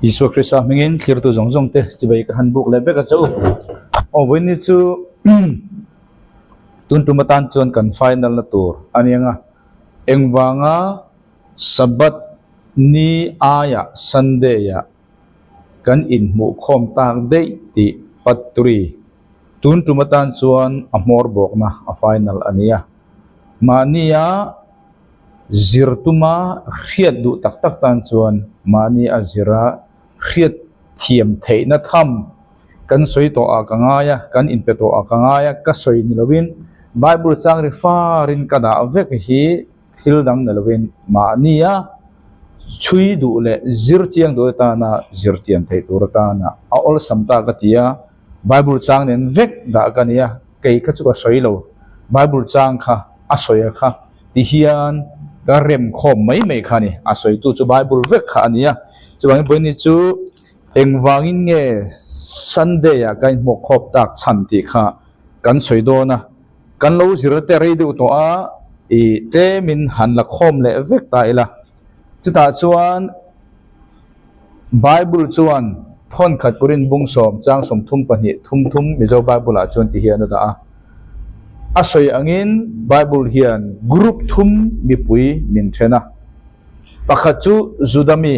Isua Krista hmingin thlirtu zawng zawng te chibai ka han buk leh vek a che u. Aw vawiin chu tun tum atan chuan kan final na tur a ni ang a, engvanga Sabbath ni aiah Sunday ah kan inhmuh khawm tak daih tih Patri tun tum atan chuan a hmawr bawkna a final a ni a. Mahnia zir tuma hriat duh tak tak tan chuan mahni a zira hriat thiam theihna tham kan sawi tawh ah ka ngai a, kan inpe tawh ah ka ngai a, ka sawi ni lovin Bible chang ri farin ka dah vek hi thil dang ni lovin mahnia chhui duh leh zir chiang duh atana zir chian theih tur atana a awlsam ta ka ti a, Bible chang nen vek dah ka ni a, kei kha chu ka sawi lo, Bible chang kha a sawi a kha ti hian ka rem khawm mai mai kha a ni, a sawitu chu Bible vek kha a ni a, chuvangin pawhin chu engvangin nge Sunday ah ka inhmuh khawp tak chhan tih kha kan sawi dawn a. Kan lo zir te rei deuh tawh a, ih tlemin han la khawm leh vek ta ila. Chutah chuan Bible chuan thawnkhat Korin bung sawm chang 32 thum thum Mizo Bible ah chuan ti hian a dah a. A sawi angin Bible hian group thum mipui min then a. Pakhat chu Juda mi,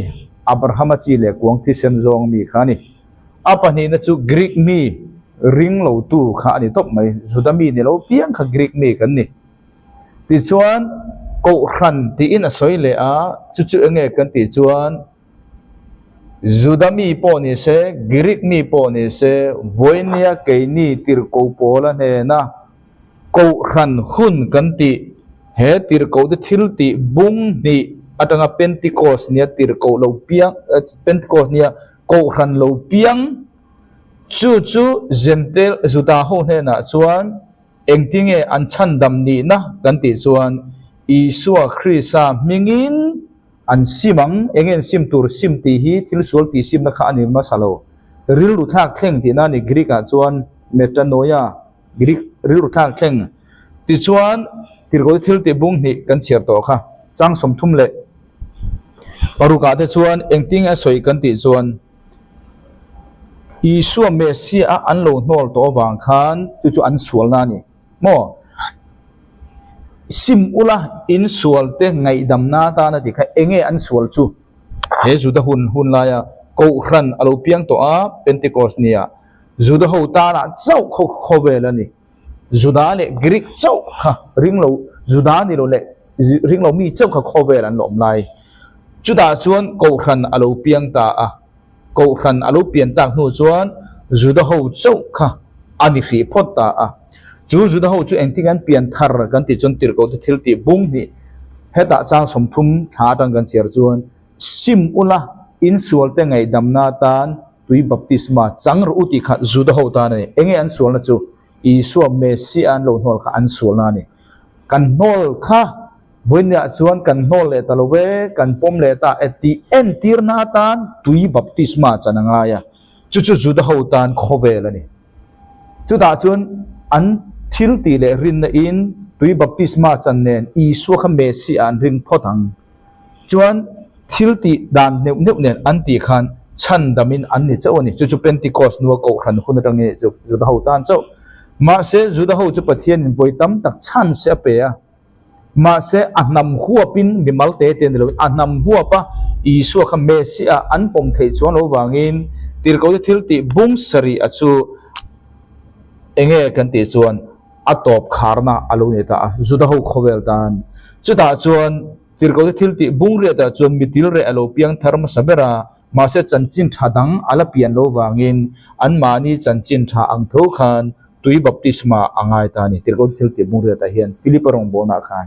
Abrahama chi leh kuang thisen zawng mi kha a ni. A pahnihna chu Greek mi ring lotu kha a ni tawp mai. Juda mi ni lo piang kha Greek mi kan ni. Tichuan, Kohhran tiin a sawi leh a, chu chu eng nge kan tih chuan Juda mi pawh ni se, Greek mi pawh ni se, vawinia keini tirhkoh pawla hnena Kohhran hun kan tih he tirhkohte thil tih bung hnih atanga Pentecost nia tirhkoh lo piang Pentecost nia Kohhran lo piang chu chu Jentail Juda ho hnenah chuan engtinge an chhandam nihna kan tih chuan Isua Krista hmingin an sim ang, enge an sim tur sim tih hi thil sual tih simna kha a ni hmasa lo. Rilru thlak thleng tihna a ni Greek ah chuan metanoia. Greek rilru thlak thleng. Tichuan, tirhkoh thil tih bung hnih kan chhiar tawh kha. Chang 36 ah te chuan engtin a sawi kan tih chuan Isua Messiah a an lo hnawl tawh avang khan chu chu an sualna a ni maw? Sim ula in sual te ngaihdamna atana tih kha enge an sual chu? He Juda hun hun laia Kohhran a lo piang tawh a Pentecost nia. Juda ho tanah chauh khaw khawvel a ni. Juda leh Greek chauh kha ring lo, Juda ni lo leh ring lo mi chauh kha khawvel an la awm lai. Chutah chuan Kohhran a lo piang ta a, Kohhran a lo pian tak hnu chuan Juda ho chauh kha a ni hrih phawt ta a. Chu Juda ho chu engtin an pian thar kan tih chuan tirhkohte thil tih bung hnih hetah chang 30 thla atang kan chhiar chuan sim ula insualte ngaihdamna atan Tui baptisma chang rawh u tih kha Juda ho tan a ni. Enge an sualna chu? Isua Messiah an lo hnawl kha an sualna a ni. Kan hnawl kha vawinia chuan kan hnawl leh ta lo e, kan pawm leh ta e tih entirna atan tui baptisma chan a ngai a. Chu chu Juda ho tan khawvel a ni. Chutah chuan an thil tih leh rinna in tui baptisma chan nen Isua kha Messiah an ring phawt ang. Chuan thil tih dan neuh neuh nen an tih khan chhandamin an ni chauh a ni. Chu chu Pentecost hnua Kohhran hun atangin chu Juda ho tan chauh. Mahse Juda ho chu Pathianin vawi tam tak chhan se a pe a. Mahse a hnam huapin mimal te te ni loin a hnam huapa Isua kha Messiah an pawm theih chuan lo vangin tirhkohte thil tih bung sarih a chu enge kan tih chuan a tawp kharna a lo ni ta a, Juda ho khawvel tan. Chutah chuan tirhkohte thil tih bung riatah chuan mitil reh a lo piang thar hmasa ber a, mahse chanchin tha dang a la pian lo vangin anmahni chanchin tha ang tho khan tui baptisma a ngai ta a ni. Tirhkohte thil tih bung riatah hian Philip-a rawngbawlnaah khan.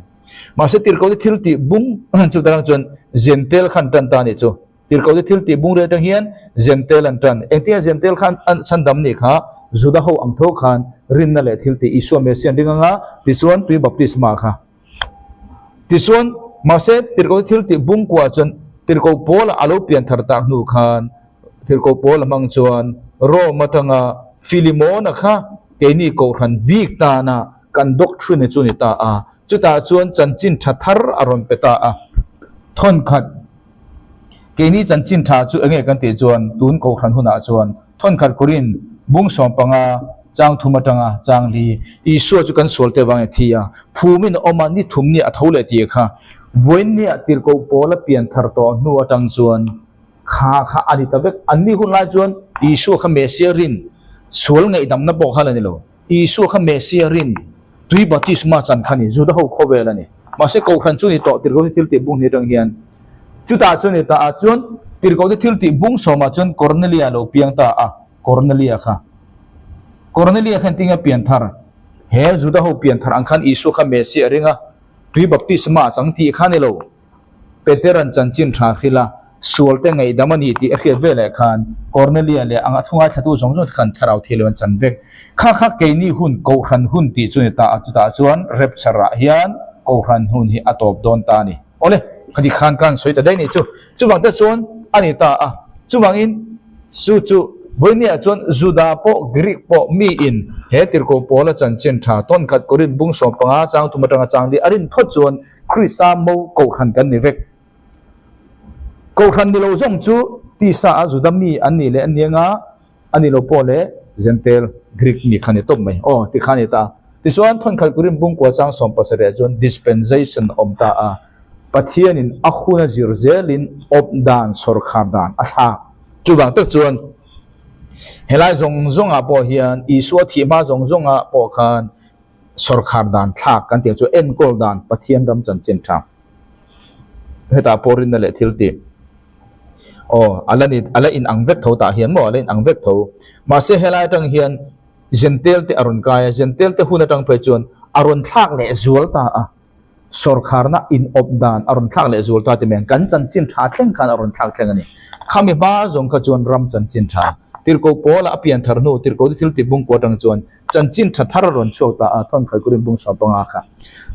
Mahse tirhkohte thil tih bung chutah chuan Zentel khan tan ta a nih chu. Tirhkohte thil tih bung reh atang hian Zentel an tan. Engtinge Zentel khan an chhandam nih kha Juda ho ang tho khan rinna leh thil tih Isua Messiah an ring anga tichuan tui baptisma kha. Tichuan mahse tirhkohte thil tih bung kuah chuan tirhkoh Paula a lo pian thar tak hnu khan tirhkoh Paula hmang chuan Rome atanga Philemona kha keini kohhran bik tana kan doctrine chu ni ta a. Chutah chuan chanchin tha thar a rawn pe ta a. Thawnkhat. Keini chanchin tha chu enge kan tih chuan tun kohhran hunah chuan thawnkhat Korin bung 15 chang thum atanga chang li Isua chu kan sual te vang e thi a, phumin a awm a, ni thum nia a tho leh tih kha vawiin nia tirhkoh pawl a pian thar tawh hnu atang chuan kha kha a ni ta vek. Anni hun lai chuan Isua kha Messiah rin sual ngaihdamna pawh kha la ni lo. Isua kha Messiah rin tui baptisma chan kha ni, Juda ho khawvel a ni. Mahse kohhran chu ni tawh tirhkohte thil tih bung hnih atang hian chutah chu ni ta a, chuan tirhkohte thil tih bung sawmah chuan Kornelia lo piang ta a, Kornelia kha Kornelia khan tinge pian thar? He Juda ho pian thar ang khan Isua kha Messiah a ring a, tui baptisma a chang tih kha ni lo. Petera'n chanchin tha hrilh a, sualte ngaihdam a ni tih a hriat veleh khan Kornelia leh anga thu ngaithlatu zawng zawng te khan thlarau thil an chan vek. Kha kha keini hun, Kohhran hun tih chu ni ta a, chutah chuan rapture ah hian Kohhran hun hi a tawp dawn ta a ni. Awle, khati khan ka han sawi ta daih ni chu. Chuvang te chuan a ni ta a, chuvangin chu chu vawinia chuan Juda pawh Greek pawh miin he tirhkoh Paula chanchin tha tawnkhat Korinth bung 15 chang thum atanga chang li a rin phawt chuan Krista mo kohhran kan ni vek. Kohhran ni lo zawng chu tisa a Juda mi an nih leh an ni anga, a ni lo pawh leh Gentile, Greek mi kha ni tawp mai. Aw, ti kha ni ta. Tichuan, Thawnkhat Korinth bungkua chang 17 ah chuan dispensation awm ta a, Pathianin a hun a zir zelin awp dan, sawrkhar dan a thlak. Chuvang tak chuan helai zawng zawngah pawh hian Isua thih hma zawng zawngah pawh khan Sawrkhar dan thlak kan tih chu enkawl dan Pathian ram chanchin tha. Hetah pawh rinna leh thil tih. Aw, a la ni, a la in ang vek tho tah hian maw, a la in ang vek tho. Mahse helai atang hian Gentile te a rawn kai a, Gentile te hun atang phei chuan a rawn thlak leh zual ta a. Sawrkharna inawp dan a rawn thlak leh zual ta ti mai ang. Kan chanchin tha thleng khan a rawn thlak thleng a ni. Khami hma zawng kha chuan ram chanchin tha. Tirhkoh Paula a pian thar hnu, Tirhkoh te thil tih bungkua atang chuan chanchin tha thar a rawn chhuak ta a, thawn khalh kurin bung 15 kha.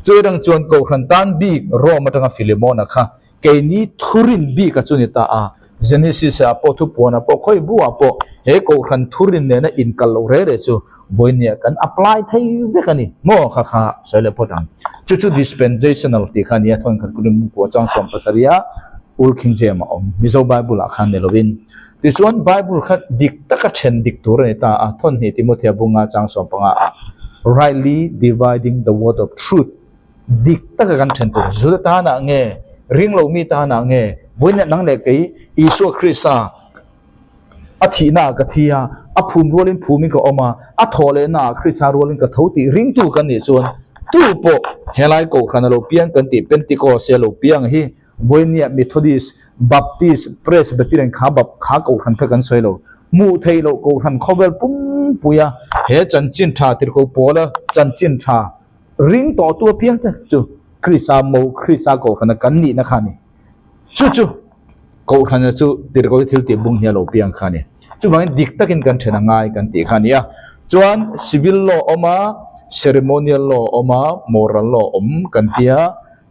Chu atang chuan Kohhran tan bik Rome atanga Filemona kha keini thurin bik a chu ni ta a. Genesis ah pawh thupuan ah pawh khawi bu ah pawh he Kohhran thurin nena inkal loh reh reh chu vawinia kan apply thei vek a ni maw kha kha sawi leh phawt ang. Chu chu dispensational tih kha a ni a, thawn khat kurin bungkua chang 17 ah Old King James a awm Mizo Bible ah khan ni lovin. Tichuan Bible kha dik taka then dik tur a ni ta a, thawn hnih Timothea bunga chang 15 ah rightly dividing the word of truth Dik taka kan then tur Juda tanah nge, ring lo mi tanah nge, vawiin nang leh kei Isua Krista a thihna ah ka thi a, a phum rualin phumin ka awm a, a thawh lehna ah Krista rualin ka tho tih ringtu kan nih chuan tu pawh helai kohhran a lo piang kan tih Pentecost a lo piang hi vawiin Methodist, Baptist, Presbyterian kha bap kha kohhran kha kan sawi lo. Hmuh theih loh kohhran khawvel pumpuia he chanchin tha tirhkoh pawla chanchin tha Ring tawhtu apiang te chu Krista mo, Krista kohhrana kan nihna kha a ni. Chu chu kohhrana chu tirhkohte thil tih bung hi a lo piang kha a ni. Chuvangin dik takin kan then a ngai kan tih kha a ni a. Chuan civil law awm a, ceremonial law awm a, moral law awm kan ti a.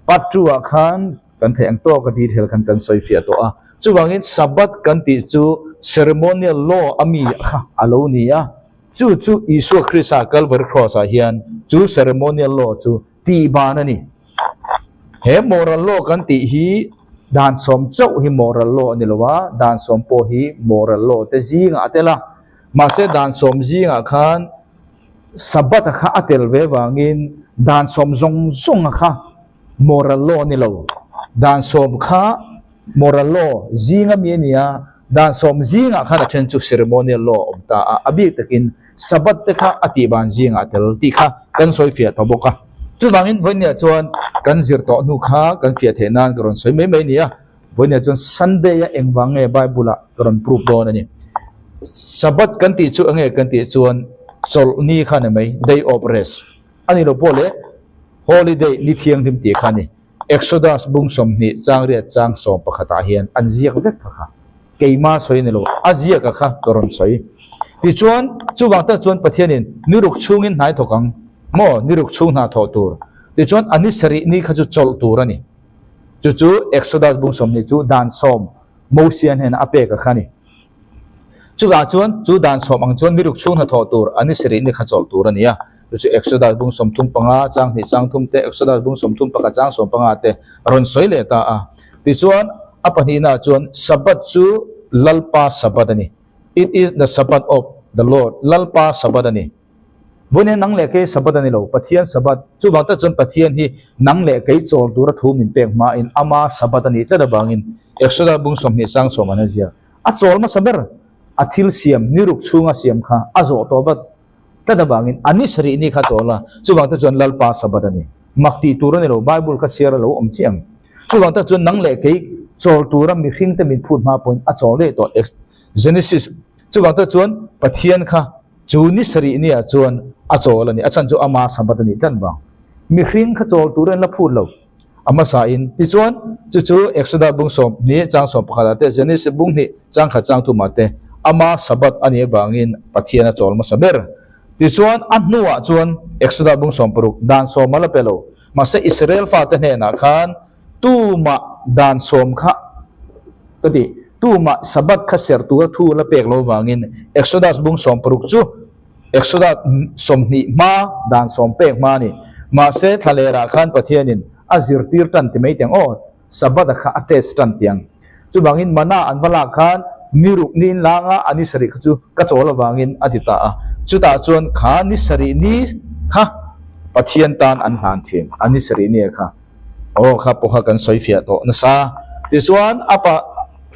Part two ah khan kan theih ang tawk a detail khan kan sawi fiah tawh a. Chuvangin Sabbath kan tih chu ceremonial law a mi kha a lo ni a. Chu chu Isua Krista Calvary Cross ah hian chu ceremonial law chu tih ban a ni. He moral law kan tih hi dan sawm chauh hi moral law a ni lo a, dan sawm pawh hi moral law te zingah a tel a. Mahse dan sawm zingah khan Sabbath a kha a tel ve vangin dan sawm zawng zawng a kha moral law a ni lo. Dan sawm kha moral law zinga mi a ni a, Dan sawm zingah khan a then chu ceremonial law a awm ta a, a bik takin Sabbath te kha a tih ban zingah a tel tih kha kan sawi fiah tawh bawk a. Chuvangin vawinia chuan kan zir tawh hnu kha kan fiah theih nan ka rawn sawi mai mai a ni a, vawinia chuan Sunday a engvang nge Bible ah ka rawn proof dawn a ni. Sabbath kan tih chu enge kan tih chuan chawlhni kha a ni mai, day of rest a ni lo pawh leh holiday ni thianghlim tih kha a ni. Exodus bung 20 chang riat chang 11 ah hian an ziak vek kha kha. Keima sawi ni lo, a ziak a kha ka rawn sawi. Tichuan, chuvang tak chuan Pathianin ni ruk chhungin hnai thawk ang maw, ni ruk chhung hna thawh tur. Tichuan, a ni sarih ni kha chu chawlh tur a ni. Chu chu Exodus bung 20 chu dan sawm Mosia hnena a pek a kha a ni. Chuvang chuan, chu dan sawm ang chuan ni ruk chhung hna thawh tur, a ni sarih ni kha chawlh tur a ni a. Chu chu Exodus bung 35 chang hnih chang thum te, Exodus bung 31 chang 15 te rawn sawi leh ta a. Tichuan, A pahnihnaah chuan Sabbath chu Lalpa Sabbath a ni. It is the Sabbath of the Lord, Lalpa Sabbath a ni. Vawiin nang leh kei Sabbath a ni lo, Pathian Sabbath. Chuvang tak chuan Pathian hi nang leh kei chawl tura thu min pek hmain ama Sabbath a nih tlat avangin Exodus bung 20 sang sawm an a ziak. A chawl hmasa ber, a thil siam, ni ruk chhunga siam kha a zawh tawh vat tlat avangin a ni sarih ni kha chawl a, chuvang tak chuan Lalpa Sabbath a ni. Mak tih tur a ni lo, Bible kha chhiar a lo awm chiah ang. Chuvang tak chuan nang leh kei chawl tura mihring te min phut hma pawhin a chawl daih tawh. Genesis, Chuvang tak chuan Pathian kha Chu ni sarih nia chuan a chawl a ni, a chhan chu ama Sabbath a nih tlat vang. Mihring kha chawl tur en la phut lo, a hmasa in. Tichuan, chu chu Exodus bung 20 chang 11 ah te, Genesis bung hnih chang khat chang thum ah te, ama Sabbath a nih avangin Pathian a chawl hmasa ber. Tichuan, a hnuah chuan Exodus bung 16, dan sawm a la pe lo. Mahse, Israel fate hnenah khan Tumah dan sawm kha ka ti, tumah Sabbath kha serh tura thu la pek lo vangin Exodus bung 16 chu Exodus 20 hma dan sawm pek hma a ni. Mahse thlalerah khan Pathianin a zirtir tan ti mai teng aw, Sabbath-a kha a test tan tiang. Chuvangin mana an va lak khan ni ruk ni in langa a ni sarih kha chu ka chawl avangin a ti ta a. Chutah chuan kha ni sarih ni kha Pathian tan an hlan thin, a ni sarih ni kha. Aw kha pawh kha kan sawi fiah tawh nasa. Tichuan a pa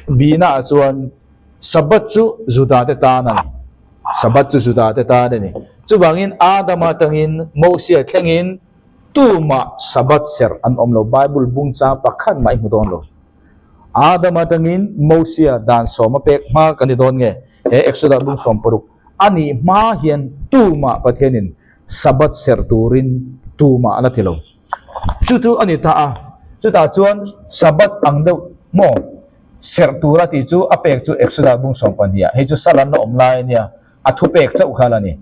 bihnaah chuan Sabbath chu Juda te tan a ni. Sabbath chu Juda te tan a ni. Chuvangin Adama atangin Mosia thlengin tumah Sabbath serh an awm lo. Bible bung chang pakhat mah i hmu dawn lo. Adama atangin Mosia dan sawma pek hma kan ni dawn nge? He Exodus bung 16 a nih hma hian tumah Pathianin Sabbath serh turin tumah a la ti lo. Chu chu a ni ta a, chutah chuan Sabbath ang deuh maw serh tura tih chu a pek chu Exodus bung 12 ah, hei chu sal an la awm lai a nia, a thu pek chauh kha la ni.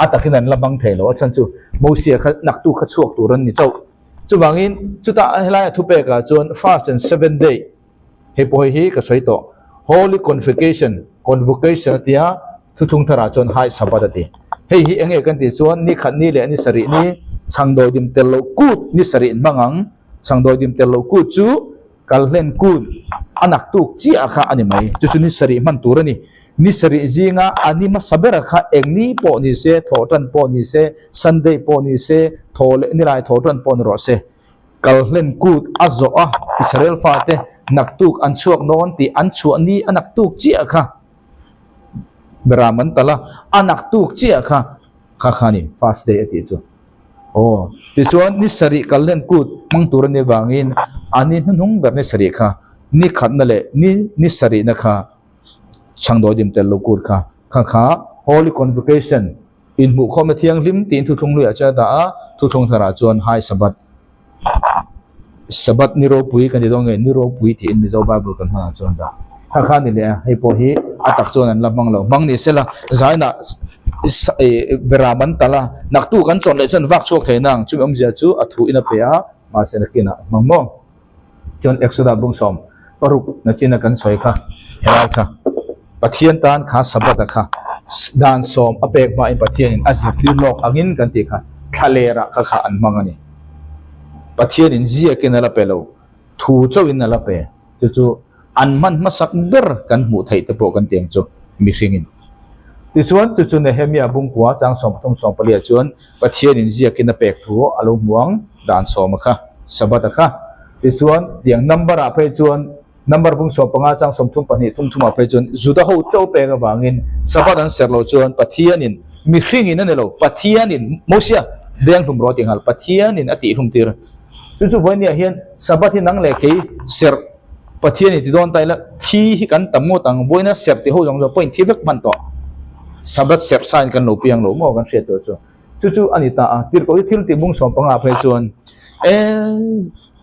A takin an la hmang thei lo, a chhan chu Mosia kha naktu kha chhuak tur an ni chauh. Chuvangin chutah helaia thu pekah chuan first and seventh day, Hei pawh hei hi ka sawi tawh. Holy Convocation, Convocation a tia, thuthlung tharah chuan High Sabbath a ti. Hei hi enge kan tih chuan ni khat ni leh ni sarih ni chhangdawi dim tel loh kut ni sarih in hmang ang. Chhangdawi dim tel loh kut chu kalhlen kut a naktuk chiah kha a ni mai. Chu chu ni sarih hman tur a ni. Ni sarih zinga a ni hmasa bera kha eng ni pawh ni se, thawhtan pawh ni se, Sunday pawh ni se, thaw leh nilai thawhtan pawh ni rawh se. Kalhlen kut a zawh a, Israel fate naktuk an chhuak dawn tih an chhuah ni a naktuk chiah kha beram an talh a, a naktuk chiah kha kha kha ni fast day a tih chu. Aw, tichuan ni sarih kalhlen kut hmang tur a nih vangin a ni hnuhnung ber ni sarih kha ni khatna leh ni ni sarihna kha chhangdawi dim tel lo kut kha kha kha Holy Convocation Inhmuhkhawmna thianghlim tiin thuthlung luiah chuan a dah a, thuthlung tharah chuan High Sabbath, Sabbath ni ropui kan ti dawn nge, ni ropui tiin Mizo Bible kan hmanah chuan a dah. Kha kha a ni leh a, hei pawh hi a tak chuan an la hmang lo. Hmang ni sela, zainah beram an talh a, naktu kan chawlh leh chuan vak chhuak thei nang, chumi awmzia chu a thu in a pe a, mahse nakinah a hmang maw? Chuan Exodus bung 16 na chin a kan sawi kha, helai kha Pathian tan kha Sabbath a kha dan sawm a pek hmain Pathianin a zirtir lawk angin kan tih kha thlalerah kha kha an hmang a ni. Pathianin ziakin a la pe lo, thu chauhin a la pe. Chu chu an hman hmasak ber kan hmuh theih te pawh kan ti ang chu mihringin. Tichuan chu chu Nehemia bung kua chang 13 14 ah chuan Pathianin ziakin a pek thu a lo hmu ang dan sawm a kha, Sabbath a kha. Tichuan tiang number ah phei chuan number bung 15 chang 32 thum thum ah phei chuan Juda ho chauh pek avangin Sabbath an serh loh chuan Pathianin mihringin a ni lo, Pathianin Mosia deng hlum rawh a ti nghal, Pathianin a tih hlum tir. Chu chu vawinia hian Sabbath hi nang leh kei serh Pathian in ti dawn ta ila thi hi kan tam ngawt ang, vawiina serh tih ho zawng zawng pawh in thi vek hman tawh. Sabbath serh sain kan lo piang lo maw kan hriat tawh chu. Chu chu a ni ta a, tirhkoh hi thil tih bung 15 phei chuan e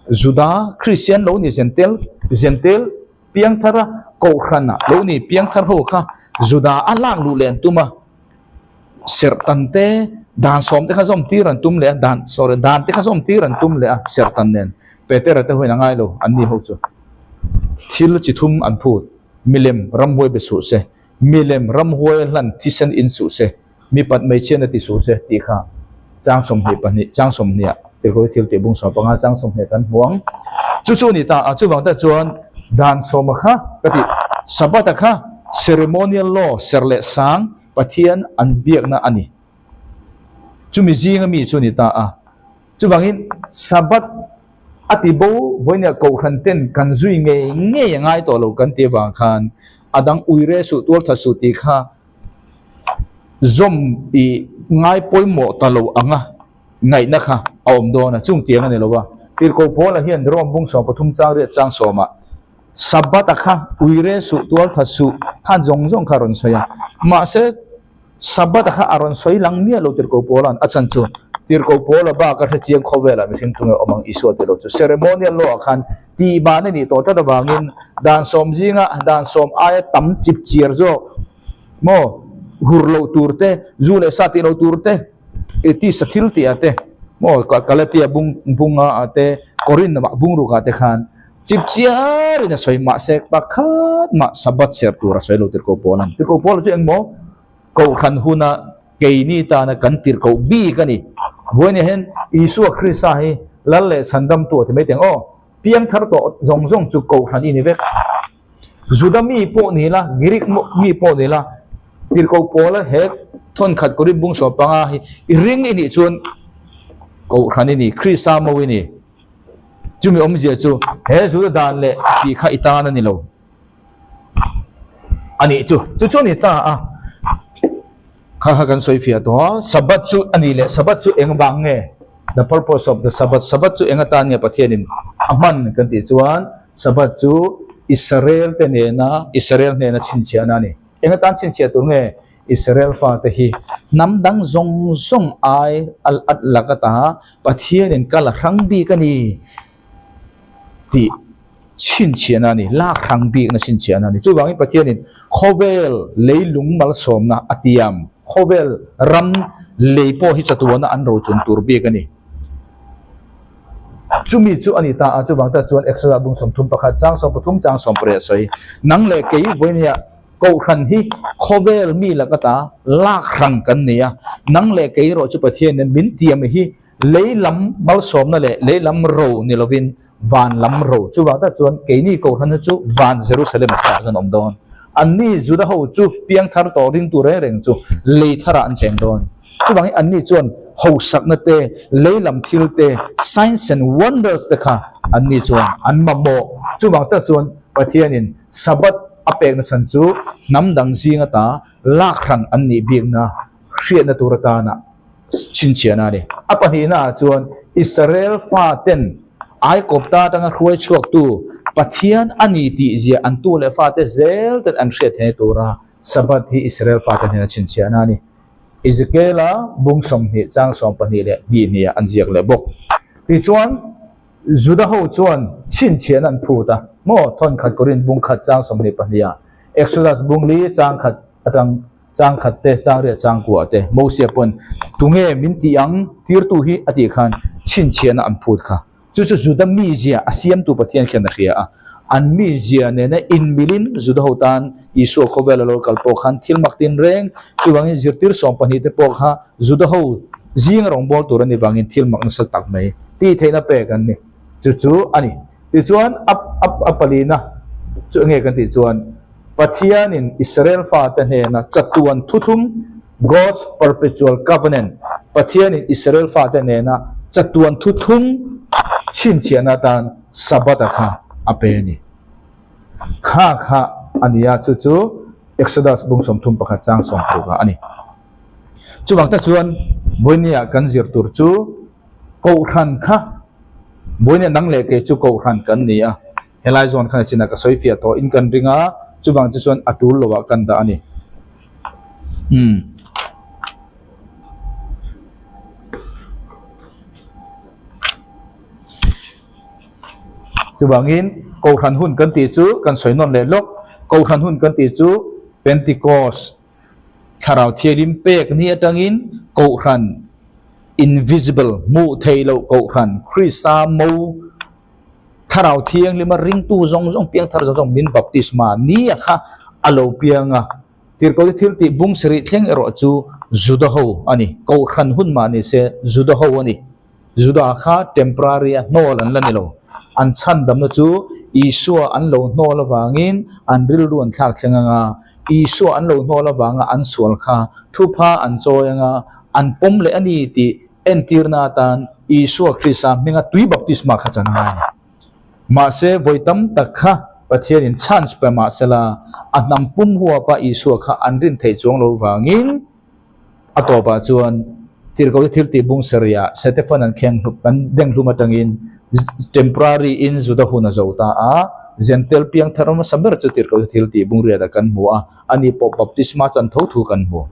Juda Kristian lo ni Zentel Zentel piangthara kohhrana lo ni piangthar ho kha Juda a lak luh leh an tum a. Serh tan te, dan sawm te kha zawm tir an tum leh a, dan sorry dan te kha zawm tir an tum leh a serh tan nen. Petera te huin a ngai lo, an ni ho chu. Thil chi thum an phut, milem ramhuai be suh se, milem ramhuai hlan thisen in suh se, mipat hmeichhian a ti suh se tih kha chang 22, chang 20 ah tirhkoh thil tih bung 15 chang 20 kan hmu ang. Chu chu a ni ta a, chuvang tak chuan. Dan sawma kha ka tih Sabbath-a kha ceremonial law serh leh sang Pathian an biakna a ni. Chumi zinga mi chu a ni ta a. Chuvangin Sabbath a ti bo vawinia kohhran ten kan zui ngei ngei a ngai tawh lo kan tih avang khan a dang uire suh tualtha suh tih kha zawm i ngai pawimawh ta lo anga ngaihna kha a awm dawn a, chung tiang a ni lo a. Tirhkoh Paula hian Rome bung 13 chang riat chang sawmah Sabbath-a kha uire suh tualtha suh khan zawng zawng kha a rawn sawi a, mahse Sabbath-a kha a rawn sawi lang miah lo Tirhkoh Paula'n a chan chu Tirhkoh Paula bak a hrechiang khawvelah mihring tunge awm ang Isua tih lo chu ceremonial law-ah khan tihban a nih tawh tlat avangin dan sawm zinga dan sawm aia tam chip chiar zawk maw hur loh tur te, zu leh sa tih loh tur te, tisa thil tih ah te maw Galatia bung bunga ah te Korinth ah bungruk ah te khan chip chiarin a sawi mahse pakhat mah Sabbath ser tur a sawi lo Tirhkoh Paula'n. Tirhkoh Paula chu engmaw Kohhran huna keini tana kan tirhkoh bik a ni. Vawiin hian Isua Krista hi Lal leh Chhandamtu a ti mai teng aw. Piang thar tawh zawng zawng chu Kohhran i ni vek. Juda mi pawh ni la, Greek mi pawh ni la, tirhkoh Paula he thawnkhat Korinth bung 15 hi i ring i nih chuan Kohhran i ni, Krista mo i ni. Chumi awmzia chu he Juda dan leh tih kha i tan a ni lo. A nih chu, chu chu a ni ta a. Kha kha kan sawi fiah tawh a, Sabbath chu a nih leh Sabbath chu eng vang nge? The purpose of the Sabbath, Sabbath chu eng atan nge Pathianin a hman kan tih chuan Sabbath chu Israel te nena Israel hnena chhinchhiahna a ni. Eng atan chhinchhiah tur nge? Israel fate hi hnam dang zawng zawng ai a lak ata Pathianin kal a hrang bik a ni tih chhinchhiahna a ni, lak hrang bikna chhinchhiahna a ni. Chuvangin Pathianin khawvel leilung malsawmna a tiam, khawvel ram lei pawh hi chatuana an rochun tur bik a ni. Chumi chu a ni ta a, chuvang tak chuan Exodus bung 31 chang 13 chang 18 a sawi, Nang leh kei vawinia Kohhran hi khawvel mi lak ata lak hrang kan ni a, nang leh kei erawh chu Pathianin min tiam hi Lei lam malsawmna leh lei lam ro ni lovin van lam ro. Chuvang tak chuan keini Kohhran chu van Jerusalem ah khan an awm dawn. Anni Juda ho chu piangthar tawh ringtu reng reng chu lei tharah an cheng dawn. Chuvangin anni chuan hausakna te, lei lam thil te, signs and wonders te kha anni chuan an mamawh. Chuvang tak chuan Pathianin Sabbath a pekna chhan chu hnam dang zing ata lak hran an nih bikna hriatna tur atana chhinchhiahna a ni. A pahnihnaah chuan Israel faten Aikawpta atanga hruai chhuaktu Pathian a ni tih zia an tu leh fate zel ten an hriat theihna tura Sabbath hi Israel fate hnena chhinchhiahna a ni. Ezekiela bung 20 chang 12 leh hnih hniah an ziak leh bawk. Tichuan, Juda ho chuan chhinchhiahna an phut a, maw? Thawnkhat Korinth bung khat chang 22 ah, Exodus bung li chang khat atang Chang khat te, chang riat chang kuah te, Mosia pawn tunge min tih ang tirtu hi a tih khan chhinchhiahna an phut kha. Chu chu Juda mizia a siamtu Pathian khian a hria a. An mizia nena inmilin Juda ho tan Isua khawvel a lo kal pawh khan thil mak tin reng chuvangin zirtir 12 te pawh kha Juda ho zinga rawngbâwl tur a ni vangin thil mak nasa tak mai tih theihna pek an ni. Chu chu a ni. Tichuan a a palina chu enge kan tih chuan Pathianin Israel fate hnena chatuan thuthlum, God's perpetual covenant, Pathianin Israel fate hnena chatuan thuthlum chhinchhiahna atan Sabbath-a kha a pe a ni. Kha kha a ni a, chu chu Exodus bung 31 chang 60 ah a ni. Chuvang tak chuan vawinia kan zir tur chu Kohhran kha vawinia nang leh kei chu Kohhran kan ni a. Helai zawn khan a chinah ka sawi fiah tawh in kan ring a, chuvang chu chuan a tul lo ah kan dah a ni. Umm. Chuvangin Kohhran hun kan tih chu kan sawi nawn leh lawk. Kohhran hun kan tih chu Pentecost Thlarau Thianghlim pek ni atangin Kohhran invisible, hmuh theih loh Kohhran, Krista mo, Thlarau Thianghlima ringtu zawng zawng piangthar zawng zawng min baptisma ni a kha a lo piang a. Tirhkohte thil tih bung sarih thleng erawh chu Juda ho a ni. Kohhran hun mah ni se Juda ho a ni. Juda kha temporary a hnawl an la ni lo. An chhandamna chu Isua an lo hnawl avangin an rilru an thlak thleng anga, Isua an lo hnawl avanga an sual kha thupha an chawi anga an pawm leh a ni tih entirna atan Isua Krista hminga tui baptisma kha chan a ngai a ni. Mahse, vawi tam tak kha Pathianin chance pe mahsela a hnam pum huapa Isua kha an rin theih chuang lo vangin a tawpah chuan Tirhkohte thil tih bung sarihah Setefan an kheng hlup an deng hlum atangin temporary in Juda hun a zo ta a, Zentel piang thar hmasa ber chu Tirhkohte thil tih bung riatah kan hmu a, ani pawh baptisma chan tho thu kan hmu.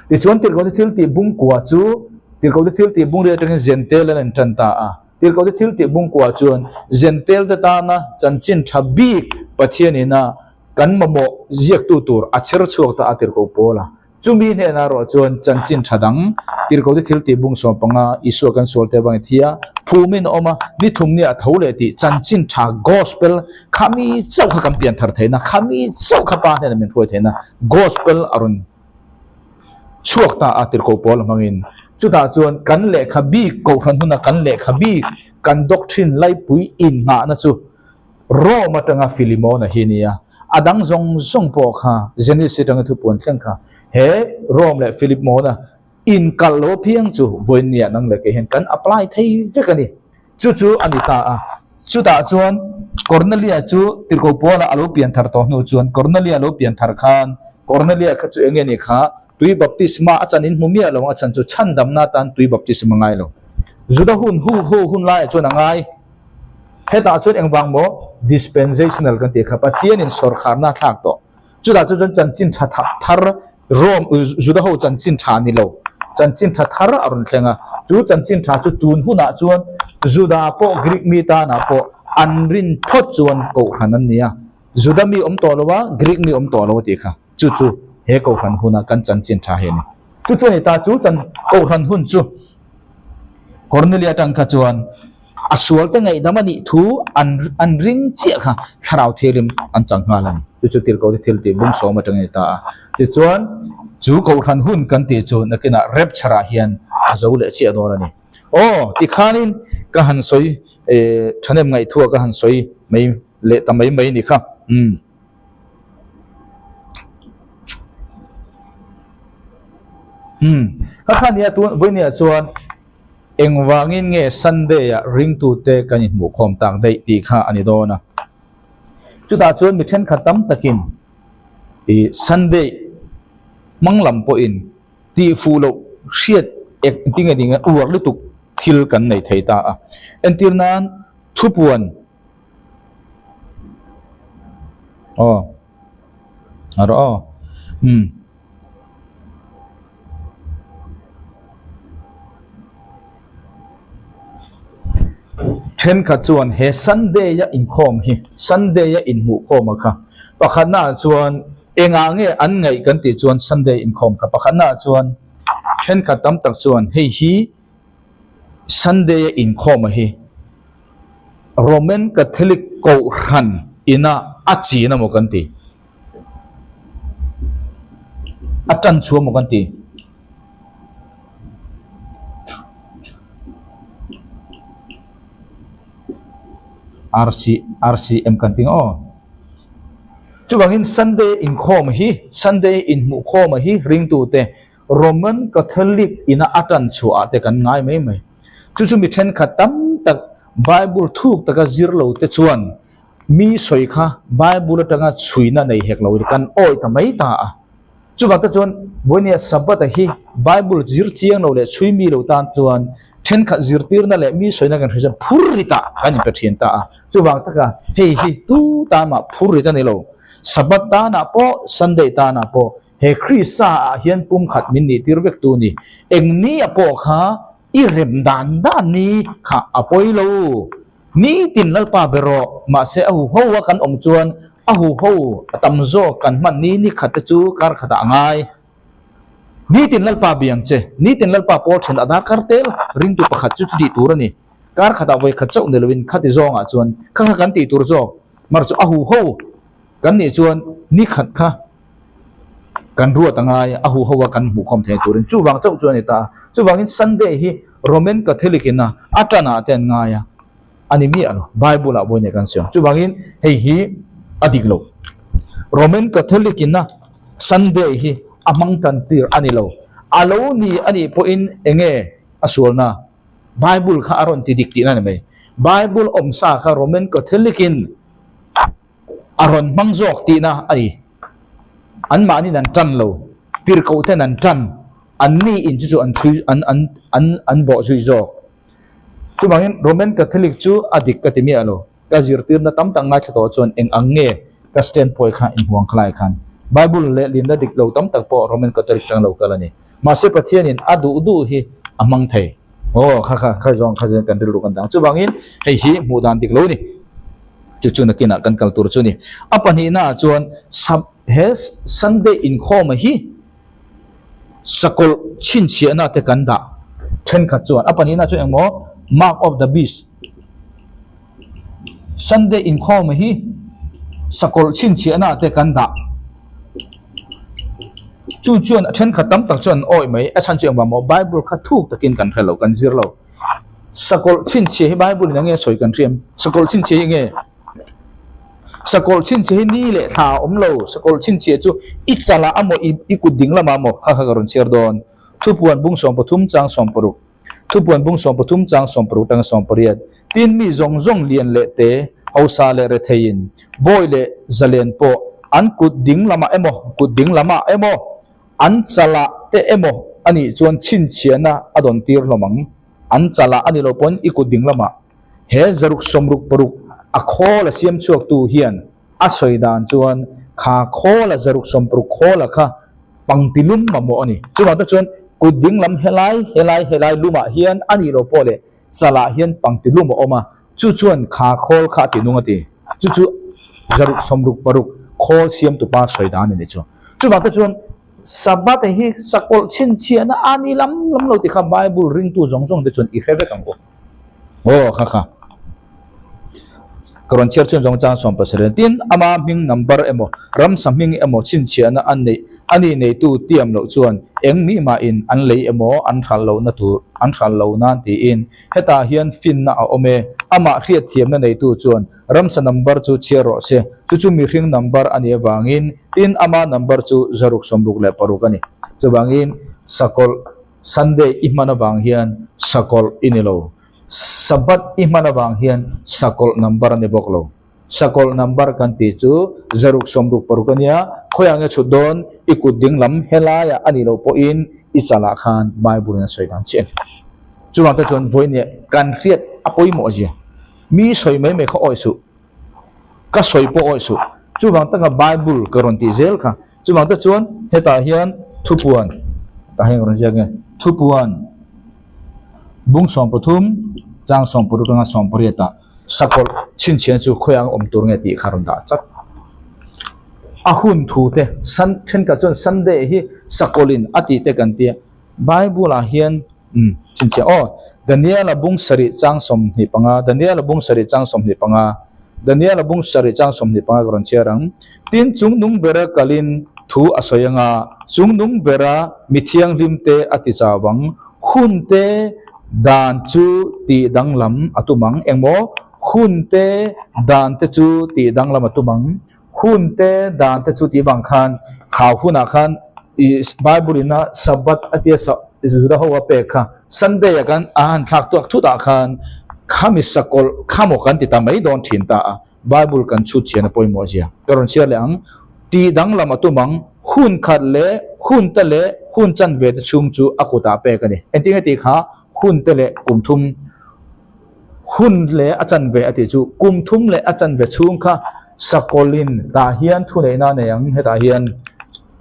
Tichuan Tirhkohte thil tih bung kua chu Tirhkohte thil tih bung riat atangin Zentel an intan ta a. Tirhkohte thil tih bung kua chuan Zentel te tana chanchin tha bik Pathian ina kan mamawh ziaktu tur a chher chhuak ta a Tirhkoh Paula. Chumi hnenah erawh chuan chanchin tha dang, Tirhkohte thil tih bung 15, Isua kan sual te avangin thi a, phumin a awm a, ni thum nia a tho leh tih chanchin tha, Gospel, khami chauh kha kan pian thar theihna, khami chauh kha Pa hnenah min hruai theihna Gospel a rawn chhuak ta a Tirhkoh Paul a hmangin. Chutah chuan kan lehkha bik, Kohhran huna kan lehkha bik, kan doctrine laipui innghahna chu, Rome atanga Filimona hi nia, a dang zawng zawng pawh kha Genesis atanga thupuan thleng kha he Rome leh Filimona inkalh lo apiang chu vawinia nang leh kei hian kan apply thei vek a ni. Chu chu a ni ta a. Chutah chuan Cornelia chu Tirhkoh Paula a lo pian thar tawh hnu chuan Cornelia lo pian thar khan Cornelia kha chu eng nge ni kha tui baptisma a chan in hmu miah lo ang a chan chu chhandamna atan tui baptisma ngai lo. Juda hun hu hu hun laiah chuan a ngai. Hetah chuan engvang maw dispensational kan tih kha Pathianin sawrkharna a thlak tawh. Chutah chu chuan chanchin tha thar Rome Juda ho chanchin tha ni lo chanchin tha thar a rawn thleng a. Chu chanchin tha chu tun hunah chuan Juda pawh Greek mi tanah pawh an rin phawt chuan kohhran an ni a. Juda mi awm tawh lo a, Greek mi awm tawh lo a tih kha. Chu chu he kohhran huna kan chanchin tha hi a ni. Chu chu a ni ta, chu chan kohhran hun chu Cornelia atang kha chuan a sual te ngaihdam a nih thu an an ring chiah kha thlarau thianghlim an chang nghal a ni. Chu chu tirhkoh te thil tih bung sawm atang a ni ta a. Tichuan chu kohhran hun kan tih chu nakinah rapture ah hian a zo leh chiah dawn a ni. Aw tikhanin ka han sawi eh thahnem ngaihthua ka han sawi mai leh ta mai mai a ni kha. Umm. Umm ka kha nia tun vawinia chuan engvangin nge Sunday ah ringtute kan inhmuh khawm tak daih tih kha a ni dawn a. Chutah chuan mi thenkhat tam takin ih Sunday hmang lam pawhin tih fuh loh hriat ek tinge ding uar lutuk thil kan nei thei ta a. Entir nan thupuan Aw a rawh aw umm. Thenkhat chuan he Sunday a inkhawm hi Sunday a inhmuhkhawm a kha pakhatna ah chuan engah nge an ngaih kan tih chuan Sunday inkhawm kha pakhatna ah chuan thenkhat tam tak chuan hei hi Sunday a inkhawm a hi Roman Catholic Kohhran ina a chin amaw kan ti? A tan chhuah amaw kan ti? RC RCM kan ti aw. Chuvangin Sunday inkhawm hi Sunday inhmuhkhawm hi ringtute Roman Catholic ina a tan chhuah ah te kan ngai mai mai. Chu chu mi thenkhat tam tak Bible thuk taka zir lo te chuan mi sawi kha Bible atanga chhuina nei hek lo in kan awi ta mai ta a. Chuvang te chuan Vawinia Sabbath a hi Bible zir chiang lo leh chhui mi lo tan chuan thenkhat zirtirna leh mi sawina kan hre chuan phur rit ah kan inpe thin ta a. Chuvang taka hei hi tu tan mah phur rit a ni lo. Sabbath tanah pawh Sunday tanah pawh He Krista ah hian pumkhat min nih tir vek tu ni. Eng ni a pawh kha i rem dan dan ni kha a pawi lo. Nitin Lalpa be rawh, mahse a huho a kan awm chuan a huho a tam zawk kan hman ni ni khat te chu kar khat ah a ngai. Nitin Lalpa biang che, nitin Lalpa pawl then a dar kar tel ringtu pakhat chu tih tur a ni. Kar khat ah vawi khat chauh ni loin khati zawng ah chuan kha kha kan tih tur zawk mar chu a huho kan nih chuan ni khat kha kan ruat a ngai a huho a kan hmuh khawm thei turin chuvang chauh chu a ni ta a. Chuvangin Sunday hi Roman Catholic in a a tan ah te an ngai a, a ni miah lo. Bible ah vawiin kan sawi ang. Chuvangin hei hi a dik lo. Roman Catholic in a Sunday hi a hmang tan tir a ni lo. A lo ni a nih pawhin enge a sualna? Bible kha a rawn ti dik tihna a ni mai. Bible awmsa kha Roman Catholic in a rawn hmang zawk tihna a ni. Anmahniin an tan lo, tirhkoh ten an tan, anni in chu chu an chhui an an an an bawh zui zawk. Chuvangin Roman Catholic chu a dik ka ti miah lo. Ka zirtirna tam tak ngaithla tawh chuan eng ang nge ka stand point kha inhuang khalai khan Bible leh linna dik lo tam tak pawh Roman Catholic tang lo kal a ni. Mahse Pathianin a duh duh hi a hmang thei. Aw kha kha kha zawng kha zawng kan rilru kan dang. Chuvangin hei hi hmuh dan dik lo a ni. Chu chu nakinah kan kal tur chu a ni. A pahnihnaah chuan he Sunday inkhawma hi Sakawlh chhinchhiahna te kan dah thenkhat chuan a pahnihna chu engmaw mark of the beast Sunday inkhawm hi sakawlh chhinchhiahna te kan dah chu chuan a thenkhat tam tak chuan an awih mai a chhan chu engvang maw Bible kha thuk takin kan hre lo kan zir lo sakawlh chhinchhiah hi Bible in enge sawi kan hriam sakawlh chhinchhiah hi enge. Sakawlh chhinchhiah hi ni leh thla a awm lo. Sakawlh chhinchhiah chu i chalah a maw, i kut ding lamah maw kha kha ka rawn chhiar dawn. Thupuan bung 13 chang 16 Thupuan bung 13 chang 16 tanga 18 Tin mi zawng zawng lian leh te, hausa leh retheiin, bawi leh zalen pawh an kut ding lamah emaw, kut ding lamah emaw, an chalah te emaw a nih chuan chhinchhiahna a dawn tir hlawm ang. An chalah a ni lo pawn i kut ding lamah. He zaruk 66 a khawl a siam chhuaktu hian a sawi dan chuan kha khawl a zaruk 60 khawl a kha pangti lum mamawh a ni. Chuvang te chuan kut ding lam helai helai helai lumah hian a nih loh pawh leh chalah hian pangti lum a awm a, chu chuan kha khawl kha a ti nung a ti. Chu chu zaruk 66 khawl siamtupa sawi dan a ni chu. Chuvang te chuan Sabbath hi sakawlh chhinchhiahna a ni lam lam lo tih kha Bible ringtu zawng zawng te chuan i hre vek ang u. Aw kha kha. Ka rawn chhiar chhun zawng chang 17 tin ama hming number emaw ramsa hming emaw chhinchhiahna an neih a ni neitu tiam loh chuan eng mi mahin an lei emaw an hral lohna tur an hral lo nan tiin hetah hian finna a awm e amah hriatthiamna neitu chuan ramsa number chu chhiar rawh se chu chu mihring number a nih avangin tin ama number chu 666 a ni chuvangin sakawlh Sunday i hman avang hian sakawlh i ni lo. Sabbath i hman avang hian sakawlh number a ni bawk lo. Sakawlh number kan tih chu 666 a nia, khawiah nge chhut dawn i kut ding lam helaiah a nih loh pawhin i chalah khan Bible in a sawi dan chiah a ni. Chuvang te chuan vawinia kan hriat a pawimawh zia. Mi sawi mai mai kha awih suh. Ka sawi pawh awih suh. Chuvang taka Bible ka rawn tih zel kha. Chuvang te chuan hetah hian thupuan tah hian ka rawn ziak nge thupuan bung 13 chang 16 atanga 18 ah sakawlh chhinchhiahna chu khawiah ang awm tur nge tih kha rawn dah chat. A hun thu te sun thenkhat chuan Sunday hi sakawlhin a tih te kan tia Bible ah hian Umm, chhinchhiah aw. Daniela bung sarih chang 25, Daniela bung sarih chang 25, Daniela bung sarih chang 25 ka rawn chhiar ang. Tin, chung nung bera kalin thu a sawi anga, chung nung bera mi thianghlim te a ti chau ang, hun te dan chu tih danglam a tum ang. Engmaw? Hun te dan te chu tih danglam a tum ang. Hun te dan te chu tih vang khan khau hunah khan i Bible ina Sabbath a tia sa Juda ho a pek kha Sunday ah khan a han thlak tuak thut ah khan khami sakawlh kha maw kan ti ta mai dawn thin ta a Bible kan chhut chhian a pawimawh zia ka rawn chhiar leh ang tih danglam a tum ang hun khat leh hun te leh hun chanve te chhung chu a kutah pek a ni engtin nge tih kha hun te leh kum thum Hun leh a chanve a tih chu kum thum leh a chanve chhung kha sakawlin tah hian thuneihna a nei ang hetah hian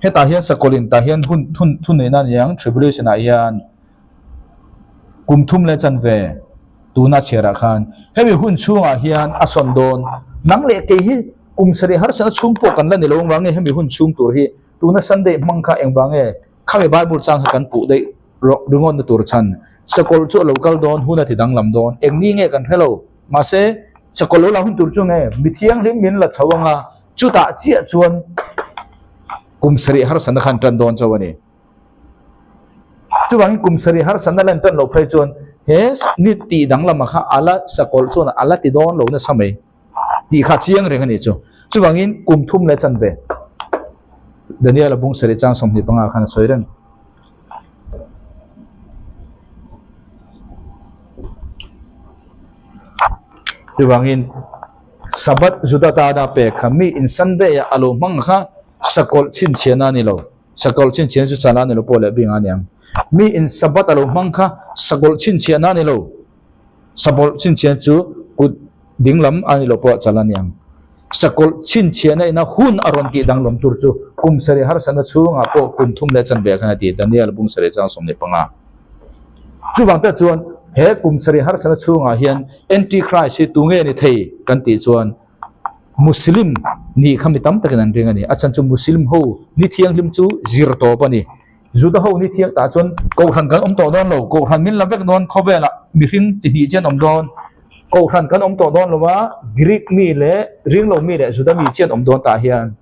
hetah hian sakawlin tah hian hun thun thuneihna a nei ang tribulation ah hian kum thum leh chanve tuna chhiarah khan hemi hun chhungah hian a sawn dawn nang leh kei hi kum sarih harsatna chhung pawh kan la ni lo ang vang nge hemi hun chhung tur hi tuna Sunday hmang kha engvang nge khami Bible chang kha kan puh daih rawh ringawnna tur chhan sakawlh chu a lo kal dawn hun a ti danglam dawn eng ni nge kan hre lo mahse sakawlh lo lang hun tur chu nge mi thianghlim min la chho anga chutah chiah chuan kum sarih harsatna khan tan dawn chauh a ni chuvangin kum sarih harsatna lan tan loh phei chuan He ni tih danglam ah kha a la sakawlh chuan a la ti dawn lo nasa mai tih kha chiang reng a nih chu. Chuvangin kum thum leh chanve Daniel-a bung sarih chang 25 khan a sawi reng. Chuvangin Sabbath Juda tana pek kha mi in Sunday ah a lo hmang kha sakawlh chhinchhiahna a ni lo. Sakawlh chhinchhiahna chu chala a ni lo pawh leh bing a niang. Mi in Sabbath a lo hmang kha sakawlh chhinchhiahna a ni lo. Sabawlh chhinchhiahna chu kut dinglam a ni lo pawh chala a niang. Sakawlh chhinchhiahna ina hun a rawn tih danglam tur chu kum sarih harsatna chhungah pawh kum thum leh chanve ah khan a ti, Daniel bung sarih chang 15. Chuvang te chuan he kum sarih harsatna chhungah hian Antichrist hi tunge ni thei kan tih chuan Muslim nih kha mi tam takin an ring a ni. A chhan chu Muslim ho ni thianghlim chu zir tawp a ni. Juda ho ni thiang tah chuan Kohhran kan awm tawh dawn lo, Kohhran min la vek dawn khawvelah mihring chi hnih chian awm dawn. Kohhran kan awm tawh dawn lo a, Greek mi leh ringlo mi leh Juda mi chian awm dawn tah hian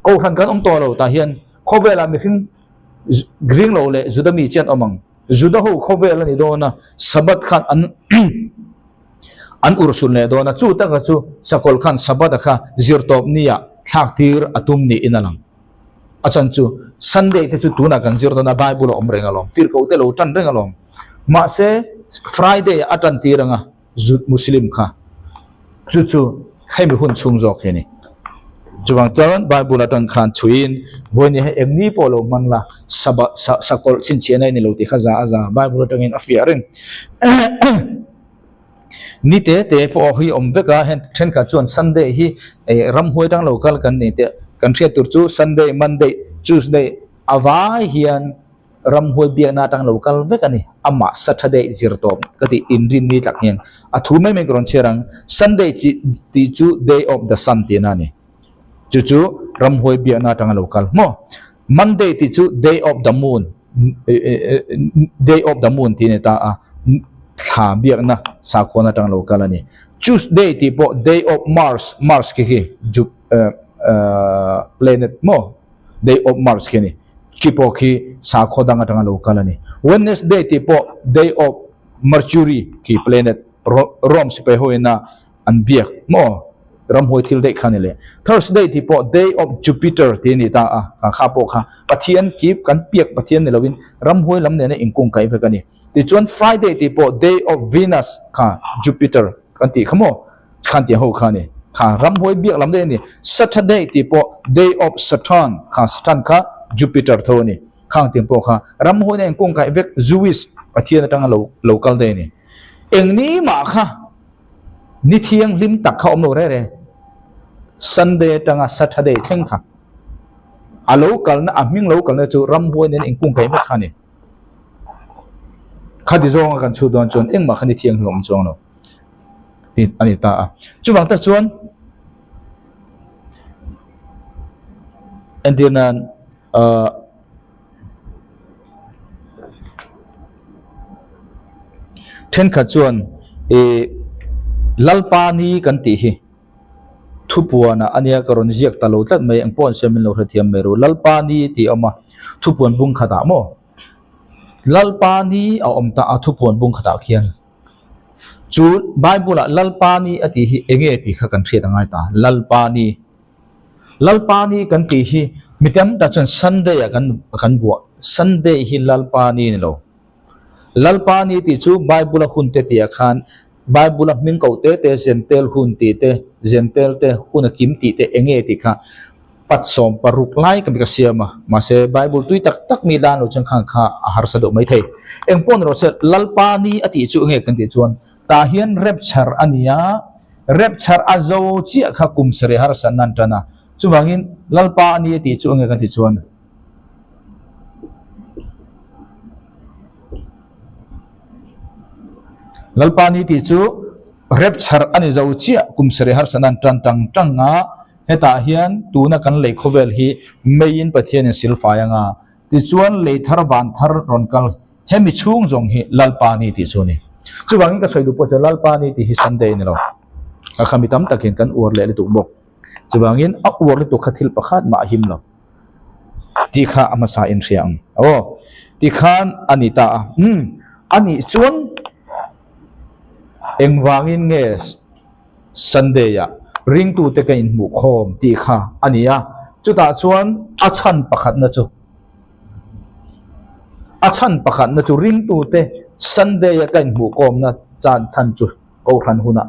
Kohhran kan awm tawh lo tah hian khawvelah mihring ringlo leh Juda mi chian awm ang. Juda ho khawvel a ni dawn a, Sabbath khan an an urhsun leh dawn a, chu taka chu Sakawlh khan Sabbath a kha zirtawp nia thlak tir a tum niin a lang. A chan chu Sunday te chu tunah kan zir dawn a, Bible a awm reng alawm, tirhkoh te lo tan reng alawm. Mahse Friday a tan tir anga Muslim kha chu chu hemi hun chhung zawk hi a ni. Chuvang chuan Bible atang khan chhuiin vawiin hi eng ni pawh lo hman la Sabbath sakawlh chhinchhiahna i ni lo tih kha za a za Bible atangin a fiah reng. Ni te te pawh hi awm vek a, heng thenkhat chuan Sunday hi eh ramhuai tang lo kal kan ni teh kan hriat tur chu Sunday, Monday, Tuesday a vai hian ramhuai biakna atang lo kal vek a ni. Amah Saturday zir tawp ka tih inrin ni tlak hian a thu mai mai ka rawn chhiar ang. Sunday chi tih chu day of the sun tihna a ni. Chu chu ramhuai biakna atanga lo kal maw? Monday tih chu day of the moon, day of the moon tih a ni ta a, thla biakna sakhawn atanga lo kal a ni. Tuesday tih pawh day of Mars, Mars khi khi planet maw? Day of Mars khi a ni. Khi pawh khi sakhaw dang atanga lo kal a ni. Wednesday tih pawh day of Mercury khi planet Rome sipai ho ina an biak maw? Ramhuai thil daih kha ni le. Thursday tih pawh Day of Jupiter tih a ni ta a, kha kha pawh kha Pathian kip kan piak Pathian ni lovin ramhuai lam nena inkung kaih vek a ni. Tichuan Friday tih pawh Day of Venus kha Jupiter kan tih kha maw? Khan tih ho kha a ni. Kha ramhuai biak lam daih a ni. Saturday tih pawh Day of Saturn kha Saturn kha Jupiter tho a ni. Khang tih pawh kha ramhuai nena inkung kaih vek Jewish Pathian atanga lo lo kal daih a ni. Engni mah kha Ni thianghlim tak kha awm lo reh reh. Sunday atanga Saturday thleng kha a lo kalna, a hming lo kalna chu ramhuai nen inkung kaih vek kha a ni. Khati zawnga kan chhut dawn chuan engmah kha ni thianghlim awm chuang lo tih a ni ta a. Chuvang tak chuan entir nan ahh. Thenkhat chuan ih Lalpa ni kan tih hi thupuanah a nia ka rawn ziak ta lo tlat mai engpawh an siam in lo hrethiam mai ru Lalpa ni tih a awm a thupuan bung khatah maw Lalpa ni a awm ta a thupuan bung khatah khian chu Bible ah Lalpa ni a tih hi eng nge tih kha kan hriat a ngai ta Lalpa ni. Lalpa ni kan tih hi mi tam tak chuan Sunday ah kan kan vuah. Sunday hi Lalpa ni a ni lo. Lalpa ni tih chu Bible a hun te tih ah khan Bible a hming koh te te Zentel hun tih te Zentel te hun a kim tih te eng nge tih kha patsawm paruk lai ka mi ka siam a. Mahse Bible tui tak tak mi dan lo chuan khan kha a harsa deuh mai thei. Engpawh ni rawh se Lalpa ni a tih chu eng nge kan tih chuan Tah hian rapture a ni a, rapture a zo chiah kha kum sarih harsatna an tan a. Chuvangin Lalpa a ni a tih chu enge kan ti chuan? Lalpa a ni tih chu rapture a ni zo chiah kum sarih harsatna an tan tang tang a, hetah hian tuna kan lei khawvel hi meiin Pathianin silfai anga tichuan lei thar van thar rawn kal Hemi chhung zawng hi Lalpa ni tih chu a ni. Chuvangin ka sawi duh pawh chuan Lalpa ni tih hi Sunday a ni lo. A kha mi tam takin kan uar leh lutuk bawk. Chuvangin a uar lutuk kha thil pakhat mah a him lo tih kha a hmasa in hria ang. Aw, tikhan a ni ta a. Umm, a nih chuan. Engvangin nge Sunday-ah ringtute ka inhmuh khawm tih kha a ni a, chutah chuan a chhan pakhatna chu a chhan pakhatna chu ringtute Sunday-a ka inhmuh khawmna chan chhan chu Kohhran hunah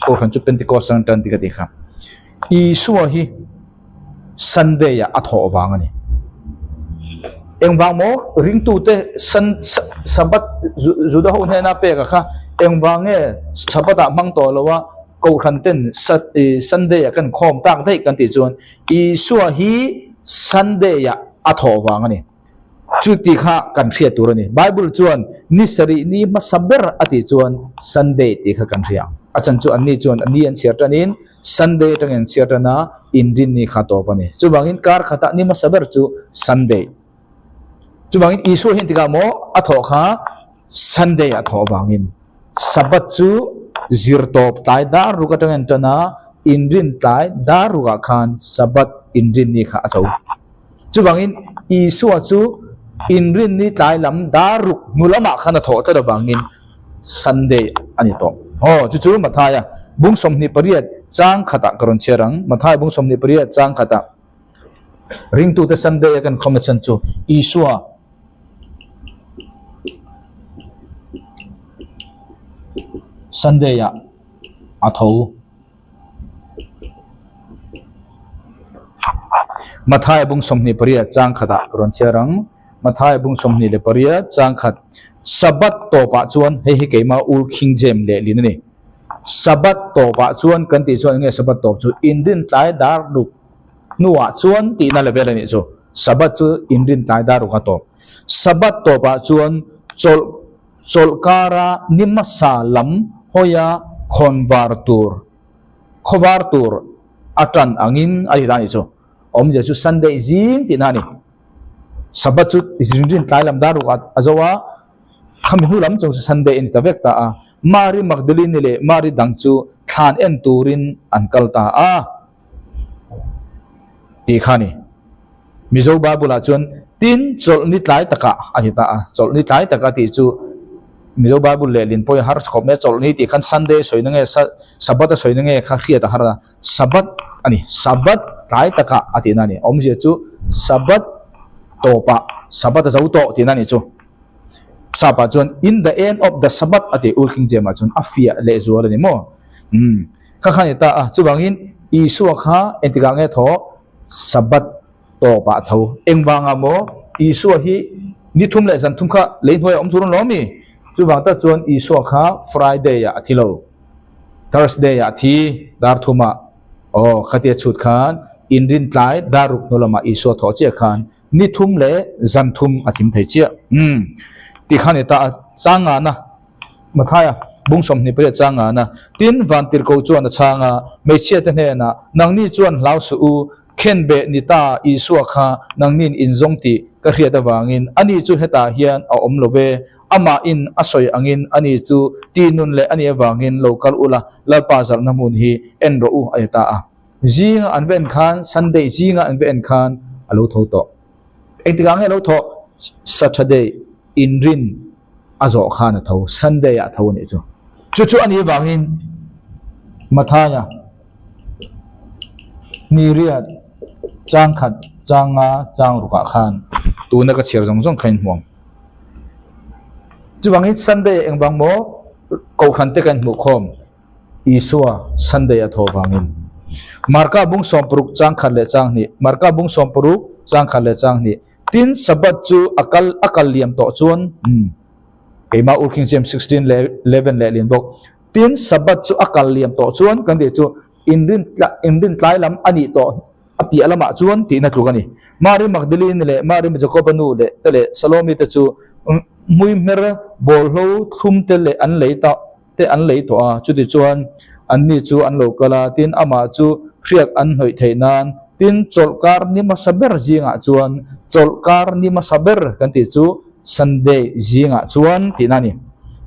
Kohhran chu Pentecost atang tan tih ka tih kha. Isua hi Sunday-ah a thawh vang a ni. Engvang maw ringtute Sun Sabbath Juda ho hnena pek a kha engvang nge Sabbath-ah hmang tawh lo a Kohhran ten Sunday-ah kan khawm tak daih kan tih chuan Isua hi Sunday-ah a thawh vang a ni. Chuti kha kan hriat tur a ni. Bible chuan ni sarih ni hmasa ber a tih chuan Sunday tih kha kan hria ang. A chan chu anni chuan ni an chhiar tanin Sunday atangin an chhiar tan a, inrin ni kha tawp a ni. Chuvangin kar khatah ni hmasa ber chu Sunday. Chuvangin Isua hian tikah maw a thawh kha Sunday a thawh avangin Sabbath chu zirtawp tlai dar ruk atangin an tan a, inrin tlai dar rukah khan Sabbath inrin ni kha a cho. Chuvangin Isua chu inrinni tlai lam dar ruk hnu lamah khan a thawh tlat avangin Sunday a ni tawh. Aw, chu chu Mathaia bung 28 chang khatah ka rawn chhiar ang. Mathaia bung 28 chang khatah ringtute Sunday a kan khawmna chhan chu Isua Sunday-ah a tho. Mathaia bung 28 chang khatah ka rawn chhiar ang. Mathaia bung 28 chang khat Sabbath tawpah chuan hei hi keimah Ul King James lehlin a ni. Sabbath tawpah chuan kan tih chuan enge Sabbath tawp chu inrin tlai dar ruk hnuah chuan tihna level a nih chu. Sabbath chu inrin tlai dar ruk a tawp. Sabbath tawpah chuan chawlh Chawlhkara ni hmasa lam hawia khawnvar tur, khawvar tur a tan angin a ti ta a nih chu. Awmzia chu Sunday zing tihna a ni. Sabbath chu zinrin tlai lam dar ruk a zo a, khami hnu lam chung chu Sunday a ni ta vek ta a. Mary Magdalene leh Mary dang chu thlan en turin an kal ta a tih kha a ni. Mizo Bible-ah chuan tin chawlhni tlai takah a ti ta a, chawlhni tlai taka tih chu Mizo Bible lehlin pawhin har khawp mai a, chawlhni tih khan Sunday sawina nge Sabbath a sawina nge kha hriat a har a, Sabbath a ni, Sabbath tlai takah a tihna a ni, awmzia chu Sabbath tawpah Sabbath a zo tawh tihna a ni chu. Sapa chuan in the end of the Sabbath a ti Old King James-ah chuan a fiah lehzual a ni maw? Umm kha kha a ni ta a, chuvangin Isua kha engtikah nge thaw? Sabbath tawpah a tho. Engvangah maw Isua hi ni thum leh zan thum kha lei hnuaiah awm tur an lo a mi? Chuvang tak chuan Isua kha Friday-ah a thi lo. Thursday-ah a thi, dar thumah. Aw, khatia chhut khan inrin tlai dar ruk hnu lamah Isua thawh chiah khan ni thum leh zan thum a thim thei chiah. Umm, tih kha a ni ta a, chang ngana. Mathaia, bung 28 chang ngana, Tin, Vantirhkoh chuan a chhang a, Hmeichhiate hnenah, Nangni chuan hlau suh u, khenbeh ni ta Isua kha nangnin in zawng tih ka hriat avangin ani chu hetah hian a awm lo ve, amahin a sawi angin ani chu ti nun leh a nih avangin lo kal ula, Lalpa zalhna hmun hi en rawh u, a ti ta a. Zinga an va en khan, Sunday zinga an va en khan a lo tho tawh. Engtikah nge a lo thawh? Saturday inrin a zawh khan a tho, Sunday ah a tho a nih chu. Chu chu a nih vangin Mathaia ni riat chang khat chang nga chang rukah khan tuna ka chhiar zawng zawng kha in hmu ang. Chuvangin Sunday engvang maw Kohhran te kan hmuh khawm Isua Sunday a thaw vangin. Marka bung 60 chang khat leh chang hnih Marka bung 60 chang khat leh chang hnih Tin, Sabbath chu a kal a kal liam tawh chuan, umm, keimah Old King James 16 leh 11 leh lian bawk. Tin, Sabbath chu a kal liam tawh chuan kan tih chu inrin tla inrin tlai lam a nih tawh a piah lamah chuan tihna tluk a ni. Mary Magdalene leh Mary Jakoba nu leh te leh Salomi te chu hmuihmer bawlhlo thlum te leh an lei ta te an lei tawh a, chutichuan anni chu an lo kal a, tin amah chu hriak an hnawih theih nan, tin chawlhkar ni hmasa ber zingah chuan, chawlhkar ni hmasa ber kan tih chu Sunday zingah chuan tihna a ni.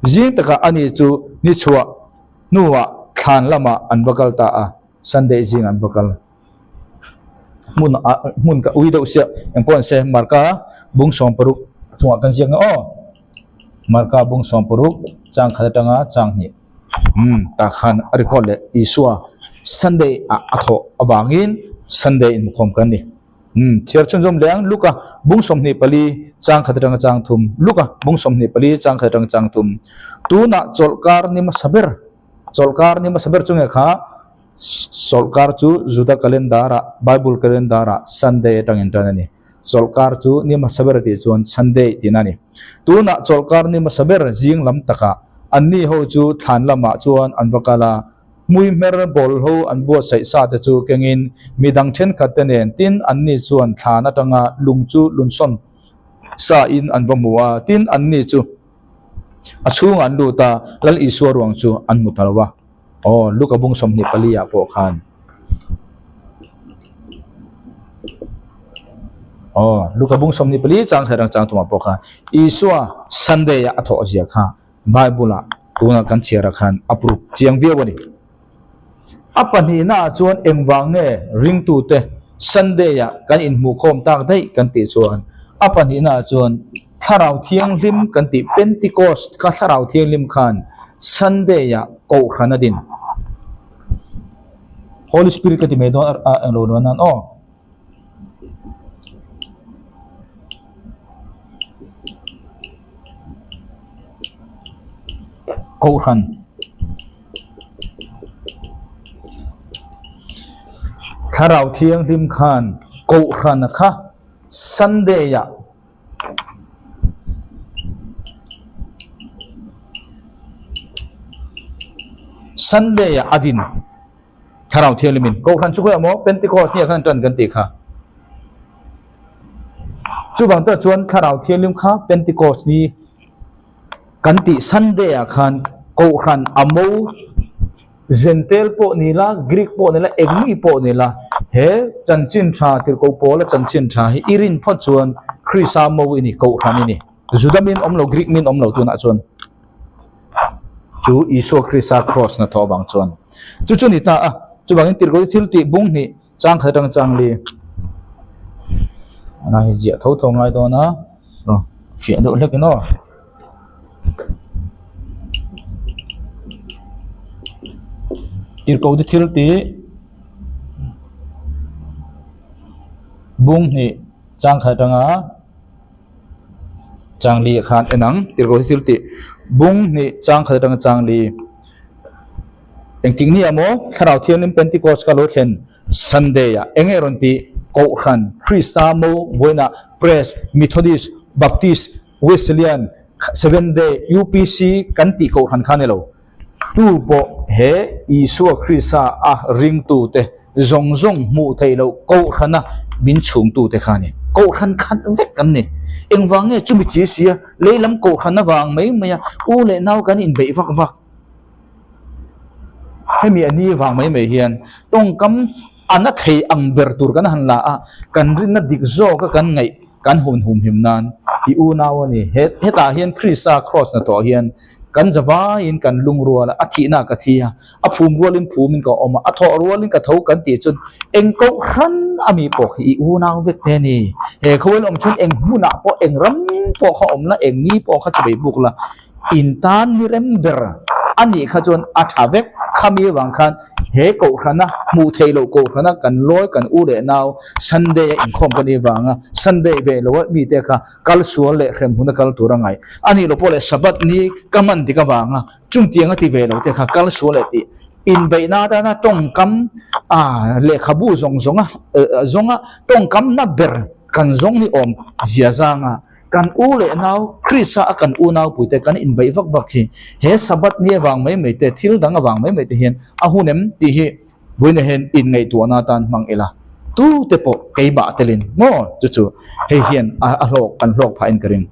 Zing takah ani chu ni chhuah hnuah thlan lamah an va kal ta a, Sunday zingah an va kal. Hmun ah hmun ka ui deuh sia engpawh an se Marka bung 60 chungah kan ziak nge aw. Marka bung 60 chang khat atanga chang hnih. Umm tah khan a record leh Isua Sunday ah a thawh avangin Sunday inhmukhawm kan ni. Umm chhiar chhunzawm leh ang Luka bung 24 chang khat atanga chang thum Luka bung 24 chang khat atanga chang thum Tunah chawlhkar ni hmasa ber chawlhkar ni hmasa ber chu nge kha chawlhkar chu Juda calendar ah Bible calendar ah Sunday atangin tan a ni. Chawlhkar chu ni hmasa ber tih chuan Sunday tihna a ni. Tunah chawlhkar ni hmasa ber zing lam takah anni ho chu thlan lamah chuan an va kal a, hmui hmer bawl ho an buatsaih sa te chu kengin midang thenkhat te nen tin anni chuan thlan atanga lung chu lunsawn sa in an va hmu a, tin anni chu a chhungah an lut a, Lal Isua ruang chu an hmu ta lo a. Aw, Luka bung 24 ah pawh khan. Aw, Luka bung 24 chang thei rang chang tumah pawh khan Isua Sunday a thawh zia kha Bible ah tuna kan chhiar ah khan a proof chiang viau a ni. A pahnihna ah chuan engvang nge ringtute Sunday ah kan inhmuhkhawm tak daih kan tih chuan a pahnihna ah chuan Thlarau Thianghlim kan tih Pentecost kha Thlarau Thianghlim khan Sunday ah Kohhran a din. Holy Spirit ka ti mai dawn a englo dawn nan aw. Kohhran. Thlarau Thianghlim khan Kohhran kha Sunday ah Sunday ah a din Thlarau Thianghlimin Kohhran chu khawiah maw Pentecost nia khan tan kan tih kha. Chuvang tak chuan Thlarau Thianghlim kha Pentecost ni kan tih Sunday ah khan Kohhran a mo Zentel pawh ni la, Greek pawh ni la, eng mi pawh ni la, he chanchin tha tirhkoh Paula chanchin tha hi i rin phawt chuan Krista mo i ni, Kohhran i ni. Juda min awm lo, Greek min awm lo tunah chuan chu Isua Krista cross na thawh avang chuan chu chu ni ta a. Chuvangin tirhkoh thil tih bung hnih chang khat atang chang li a hi ziah tho tho ngai dawn a, fiah deuh hlek in aw. Tirhkoh te thil tih bung hnih chang khat atanga chang li ah khan en ang tirhkoh te thil tih bung hnih chang khat atanga chang li engtik ni ah maw thlarau thianghlim Pentecost kha lo thlen Sunday ah eng nge rawn tih Kohhran Krista mo vawiinah Press Methodist Baptist Wesleyan, Seventh Day, UPC kan tih kohhran kha a ni lo. Tu pawh he Isua Krista a ringtute zawng zawng hmuh theih loh kohhrana min chhungtute kha a ni. Kohhran khat vek kan ni. Engvang nge chumi chi sia lehlam kohhran avang mai maia u leh nau kan inbeih vak vak? Hemi a ni vang mai mai hian tawngkam a na thei ang ber tur kan han la a, kan rinna dik zawka kan ngaih kan hun humhim nan i unau a ni. He hetah hian Krista cross na tawh hian kan zavaiin kan lungrual a, a thihna ka thi a, a phum rualin phumin ka awm a, a thawh rualin ka tho kan tih chuan eng kohhran a mi pawh khi i unau vek te a ni. He khawvel awm chhun eng hmunah pawh eng ram pawh kha awm la, eng ni pawh kha chawei buk la, In tan ni rem ber a nih kha chuan a tha vek. Khami avang khan he kohhrana hmuh theih loh kohhrana kan lawi kan u leh nau Sunday a inkhawm ka nih avanga Sunday ve lo a mite kha kal sual leh hrem huna kal tur a ngaih a nih loh pawh leh Sabbath ni ka hman dik avanga chungtiang a ti ve lo te kha kal sual leh tih inbeihna atana tawngkam a lehkhabu zawng zawnga zawnga tawngkam na ber kan zawng ni awm zia zanga Kan u leh nau, Krista a kan unau puite kan inbeih vak vak hi he Sabbath ni avang mai mai te, thil dang avang mai mai te hian a hun em tih hi vawiin hian inngaihtuahna atan hmang ila. Tute pawh keimah telin maw chu chu hei hian a hlawk kan hlawk phahin ka ring.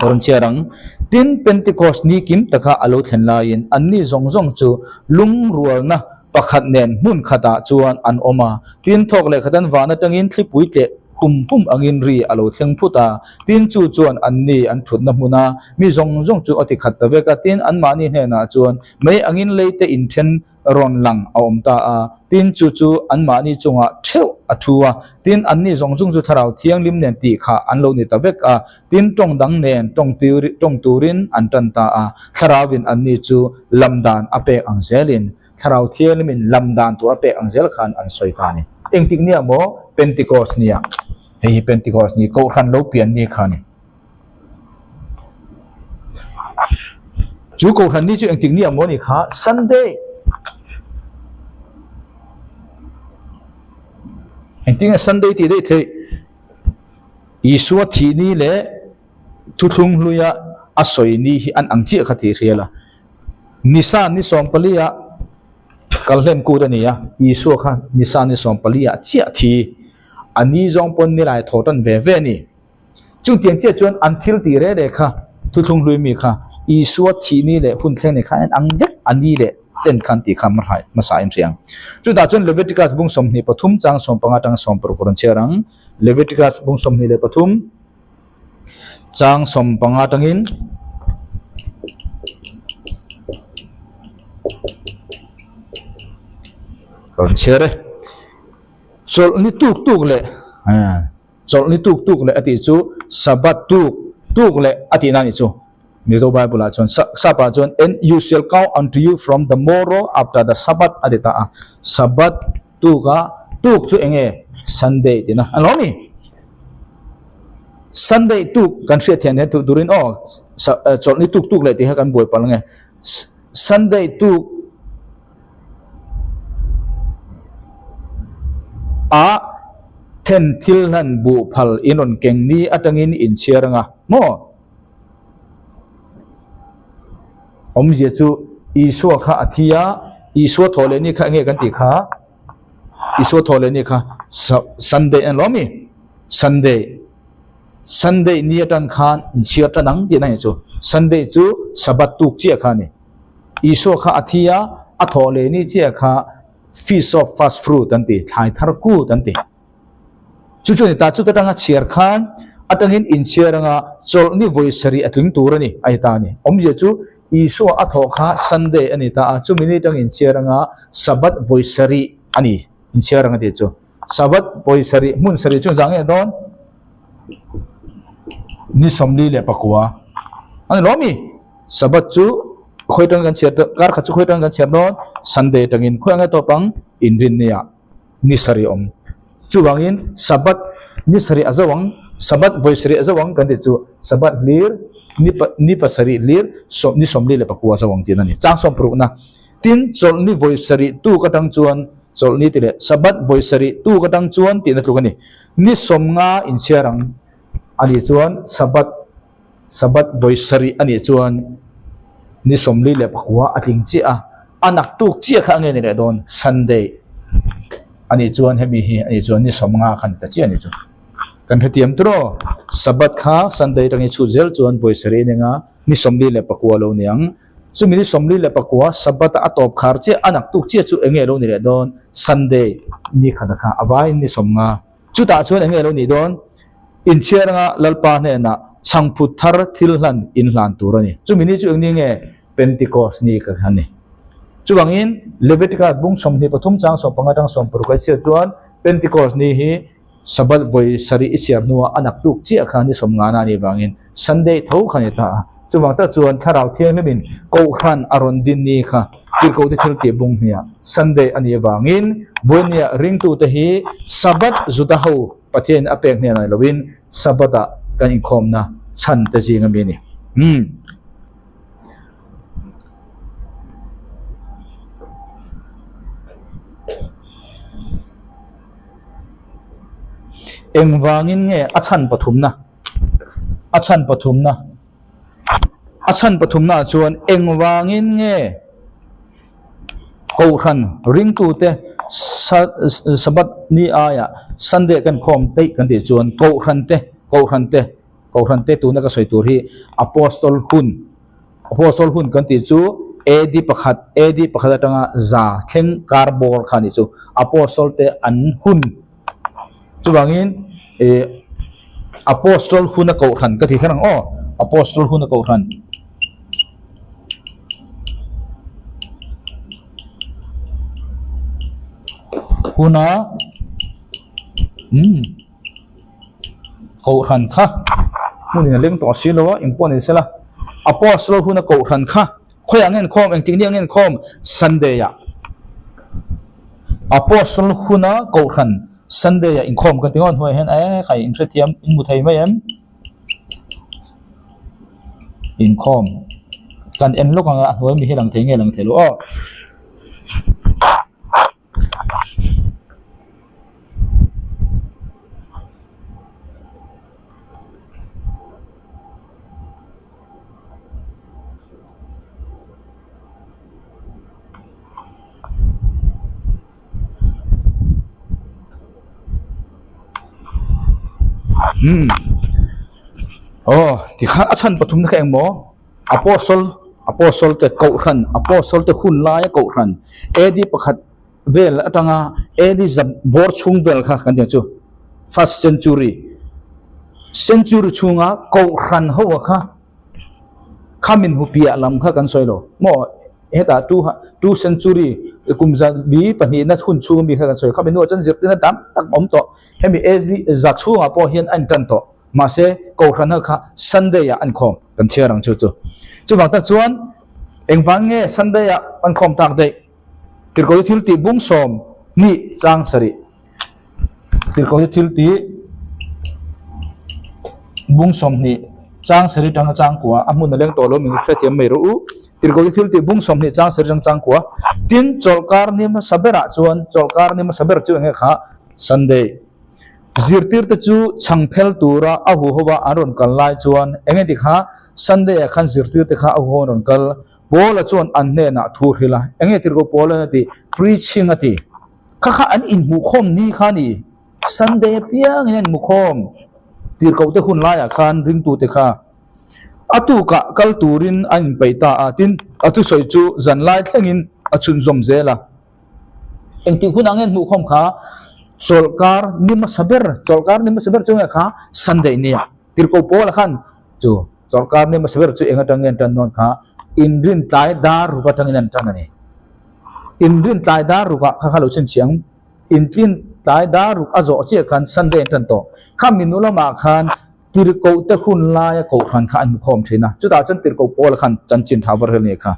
Ka rawn chhiar ang. Tin, Pentecost ni kim taka a lo thlen laiin anni zawng zawng chu lungrualna pakhat nen hmun khatah chuan an awm a. Tin, thawk leh khatan van atangin thlipui tleh Hum hum angin ri a lo thleng phut a, tin chu chuan anni an thutna hmun a, mi zawng zawng chu a ti khat ta vek a, tin anmahni hnenah chuan mei angin leite inthen rawn lang a awm ta a, tin chu chu anmahni chungah theuh a thu a, tin anni zawng zawng chu Thlarau Thianghlim nen tih kha an lo ni ta vek a, tin tawng dang nen tawng tawng turin an tan ta a, Thlarauin anni chu lam dan a pek ang zelin Thlarau Thianghlimin lam dan tur a pek ang zel khan an sawi ta a ni. Engtik nia maw Pentecost nia? Hei hi Pentecost ni, Kohhran lo pian ni kha a ni. Chu Kohhran ni chu engtik ni ang maw ni kha? Sunday. Engtin nge Sunday tih daih theih? Isua thih ni leh thuthlung hluia a sawi ni hi an ang chiah kha tih hrial a. Nisa ni sawmpali ah kalhlen kut a ni a, Isua kha nisa ni sawmpali ah chiah thi. A ni zawng pawn nilai thaw tan ve ve a ni. Chutiang chiah chuan an thil tih reh reh kha, thuthlung hlui mi kha, Isua thih ni leh hun thleng ni kha en ang vek a ni leh ten khan tih kha hmasa in hria ang. Chutah chuan Leviticus bung 23 chang 15 atanga 16 rawn chhiar ang. Leviticus bung 23 chang 15 atangin rawn chhiar e. Chawlh ni tuk tuk leh Chawlh ni tuk tuk leh a tih chu Sabbath tuk tuk leh a tihna a nih chu. Mizo Bible ah chuan Sap ah chuan And you shall count unto you from the morrow after the Sabbath a ti ta a. Sabbath tuk a tuk chu eng nge Sunday tihna a lo ni. Sunday tuk kan hriat thian hian turin aw chawlh ni tuk tuk leh tih kha kan buai palh ange. Sunday tuk A then thil hlan buh phal in rawn keng ni atangin in chhiar anga maw? Awmzia chu Isua kha a thi a, Isua thawh leh ni kha enge kan tih kha? Isua thawh leh ni kha Sunday a ni lo mi? Sunday. Sunday ni atang khan in chhiar tan ang tihna a ni chu. Sunday chu Sabbath tuk chiah kha a ni. Isua kha a thi a, a thawh leh ni chiah kha Feast of First Fruit an ti, thlai thar kut an ti. Chu chu a ni ta, chuta tanga chhiar khan atangin inchhiar anga chawlh ni vawi sarih a tling tur a ni, a ti ta a ni. Awmzia chu Isua a thawh kha Sunday a ni ta a, chumi ni atang inchhiar anga Sabbath vawi sarih a ni, inchhiar anga tih chu. Sabbath vawi sarih, hmun sarih chu engzah nge dawn? Ni 44 a ni lo mi? Sabbath chu khawi atangin kan chhiar dawn, kar khat chu khawi atangin kan chhiar dawn, Sunday atangin khawi anga tawp ang inrinnia ni sarih awm. Chuvangin Sabbath ni sarih a zo ang, Sabbath vawi sarih a zo ang kan tih chu Sabbath hlir ni ni pasarih hlir sawm ni 44 a zo ang tihna a ni. Chang sawm parukna tin chawlhni vawi sarih tuk atang chuan chawlhni tih leh Sabbath vawi sarih tuk atang chuan tihna tluk a ni. Ni 50 inchhiar ang a nih chuan Sabbath Sabbath vawi sarih a nih chuan ni 44 a tling chiah a, a naktuk chiah kha a nge ni leh dawn Sunday a nih chuan hemi hi a nih chuan ni 50 kha a ni ta chiah a nih chu. Kan hrethiam tur aw, Sabbath kha Sunday atangin chhut zel chuan vawi sarih a ni anga ni 44 a lo ni ang. Chumi ni 44 Sabbath a tawp khar chiah a naktuk chiah chu eng nge a lo ni leh dawn Sunday ni khat a kha a vaiin ni 50. Chutah chuan eng nge lo nih dawn? Inchhiar anga Lalpa hnenah chhangphut thar thil hlan inhlan tur a ni. Chumi ni chu eng ni nge? Pentecost ni ka a ni. Chuvangin Leviticus bung 23 chang 15 atang 16 a chhiat chuan Pentecost ni hi Sabbath vawi sarih i chhiar hnuah a naktuk chiah kha ni 50 a nih vangin Sunday tho kha a ni ta a. Chuvang tak chuan Thlarau Thianghlimin Kohhran a rawn din ni kha Tirhkohte thil tih bung hniah Sunday a nih avangin vawinia ringtute hi Sabbath Juda ho Pathianin a pek hnenah ni lovin Sabbath-ah kan inkhawmna chhan te zing ami a ni. Umm. Engvangin nge a chhan pathumna? A chhan pathumna A chhan pathumna ah chuan engvangin nge Kohhran ringtute Sabbath ni aia Sunday kan khawm daih kan tih chuan Kohhran te Kohhran te Kohhran te tuna ka sawi tur hi Apostle hun Apostle hun kan tih chu AD pakhat AD pakhat atanga za thleng kar bawr kha a nih chu Apostle te an hun Chuvangin eh Apostol huna kohhran ka ti kher ang aw, Apostol huna kohhran. Huna umm kohhran kha hmunin a leng tawh si lo a engpawh ni sela apostle huna kohhran kha khawiah nge inkhawm engtik ni ah nge inkhawm sunday ah apostle huna kohhran sunday ah inkhawm ka ti ngawt hnuaiah hian e khai inhrethiam in hmu thei mai em. Inkhawm kan en lawk ang a a hnuai mi hi lang thei nge lang thei lo aw. Umm aw tikhan a chhan pathum na kha engmaw apostle apostle te kohhran apostle te hun laia kohhran A D pakhat vel atanga A D zat bawr chhung vel kha kan tih ang chu first century century chhunga kohhran ho a kha. Khamin hu piah lam kha kan sawi lo maw hetah two two century kum za bi pahnihna hun chhung ami kha kan sawi khami hnuah chuan zirtirna tam tak a awm tawh hemi AD za chhungah pawh hian a intan tawh mahse kohhran ho kha Sunday ah an khawm kan chhiar ang chu chu chuvang tak chuan engvang nge Sunday ah an khawm tak daih Tirhkoh thil tih bung sawm hnih chang sarih. Tirhkoh hi thil tih bung 20 chang sarih tanga chang kua a hmun a leng tawh lo min hrethiam mai rawh u. Tirhkoh hi thil tih bung 20 chang sarih tang chang kua tin chawlhkar ni hmasa berah chuan chawlhkar ni hmasa ber chu eng nge kha Sunday zirtir te chu chhang phel tura a huho a an rawn kal lai chuan eng nge ti kha Sunday ah khan zirtir te kha a huho an rawn kal Paula chuan an hnenah thu hrilh a eng nge tirhkoh Paula a ti preaching a ti. Kha kha an inhmuhkhawm ni kha a ni. Sunday apiangin an inhmukhawm tirhkoh te hun laiah khan ringtute kha a tukah kal turin an inpeih ta a, tin a thusawi chu zan lai thlengin a chhunzawm zel a. Engtik hunah nge inhmuhkhawm kha? Chawlhkar ni hmasa ber, chawlhkar ni hmasa ber chu nge kha? Sunday nia. Tirhkoh Paula khan chu chawlhkar ni hmasa ber chu eng atang nge an tan dawn kha? Inrintlai dar ruk atangin an tan a ni. Inrin tlai dar rukah kha kha lo chhinchhiang intlin tlai dar ruk a zawh chiah khan Sunday an tan tawh. Kha minu lamah khan tirhkoh te hun laia kohhran kha an hmu khawm thin a, chutah chuan tirhkoh Paula khan chanchin tha var hel nia kha.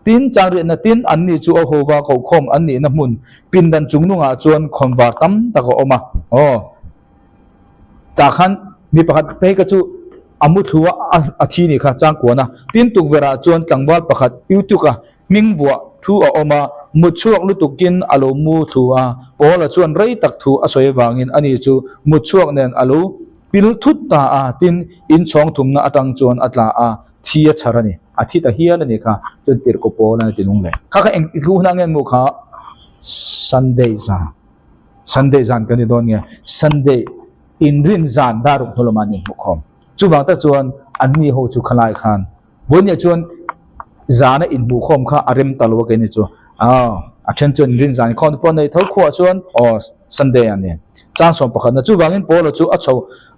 Tin, changriatna tin anni chu a hova kohkhawm an nihna hmun pindan chungnungah chuan khawnvar tam tak a awm a. Aw. Tah khan mi pakhat phei kha chu a mu thlu a, a thi nih kha changkuan a. Tin, tukverhah chuan tlangval pakhat Eutych-a Hming vuah thu a awm a, mut chhuak lutukin a lo mu thlu a, Paula chuan rei tak thu a sawi avangin ani chu mut chhuak nen a lo pil thut ta a, tin, inchhawng thumna atang chuan a tla a, thi a chhar a ni. A thi ta hial a ni kha, chuan tirhkaw Paula a ti nung leh. Kha kha eng thu hunah nge mu kha? Sunday zan. Sunday zan kan ni dawn nge? Sunday inrin zan daruk hnu lamah an inhmuhkhawm. Chuvang tak chuan anni ho chu khalai khan Vawinia chuan zana inhmuhkhawm kha a rem ta lo a keini chu. Aw, a then chuan inrin zan inkhawm te pawh a nei tho khuaah chuan aw Sunday a ni. Chang sawm pakhatna chuvangin Paula chu a chho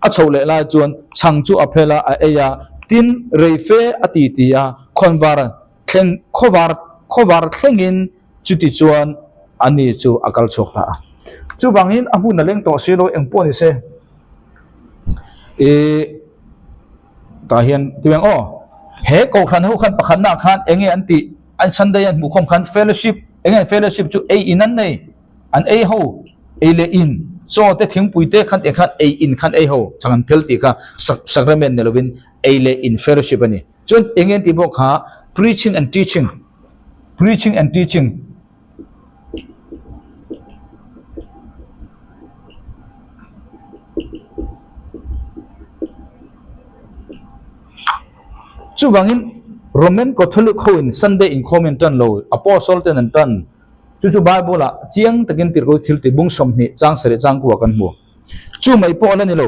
a chhoh leh lai chuan chhang chu a phel a, a ei a, tin reife a ti ti a, khawnvar thleng khawvar khawvar thlengin chuti chuan ani chu a kal chhuak ta a. Chuvangin a hmun a leng tawh si lo engpawh ni se. Ih. Tah hian ti ang aw, he kohhran ho khan pakhatna ah khan eng nge an tih, an Sunday an hmuhkhawm khan fellowship, eng nge fellowship chu ei in an nei, an ei ho, ei leh in, chaw te thingpui te khan tih khan ei in khan ei ho, chhang an phel tih kha sacrament ni lovin ei leh in fellowship a ni. Chuan eng nge an tih bawk kha preaching and teaching, preaching and teaching. Chuvangin Roman Catholic ho in Sunday inkhawm in tan lo, Apostle ten an tan. Chu chu Bible ah chiang takin tirhkoh thil tih bung 20 chang sarih chang kuah kan hmu. Chu mai pawh a la ni lo.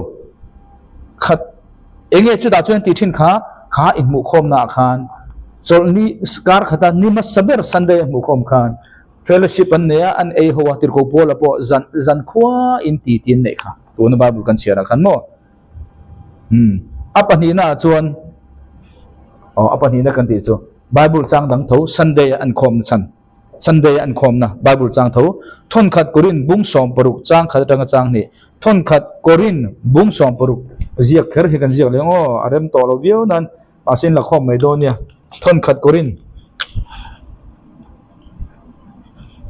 Khat eng nge chutah chuan tih thin kha kha inhmuhkhawmna ah khan chawlhni kar khata ni hmasa ber Sunday a hmuhkhawm khan fellowship an nei a, an ei ho a, tirhkoh Paula pawh zan zan khua in ti ti an neih kha tuna Bible kan chhiar ah khan maw. Umm a pahnihna ah chuan aw a pahnihna kan tih chu Bible chang dang tho Sunday a an khawmna chhan. Sunday a inkhawmna Bible chang tho thawnkhat Korin bung 16 chang khat atanga chang hnih thawnkhat Korin bung 16 ziak kher hi kan ziak leh ang aw a rem tawh lo viau nan mahse in la khawm mai dawn nia thawnkhat Korin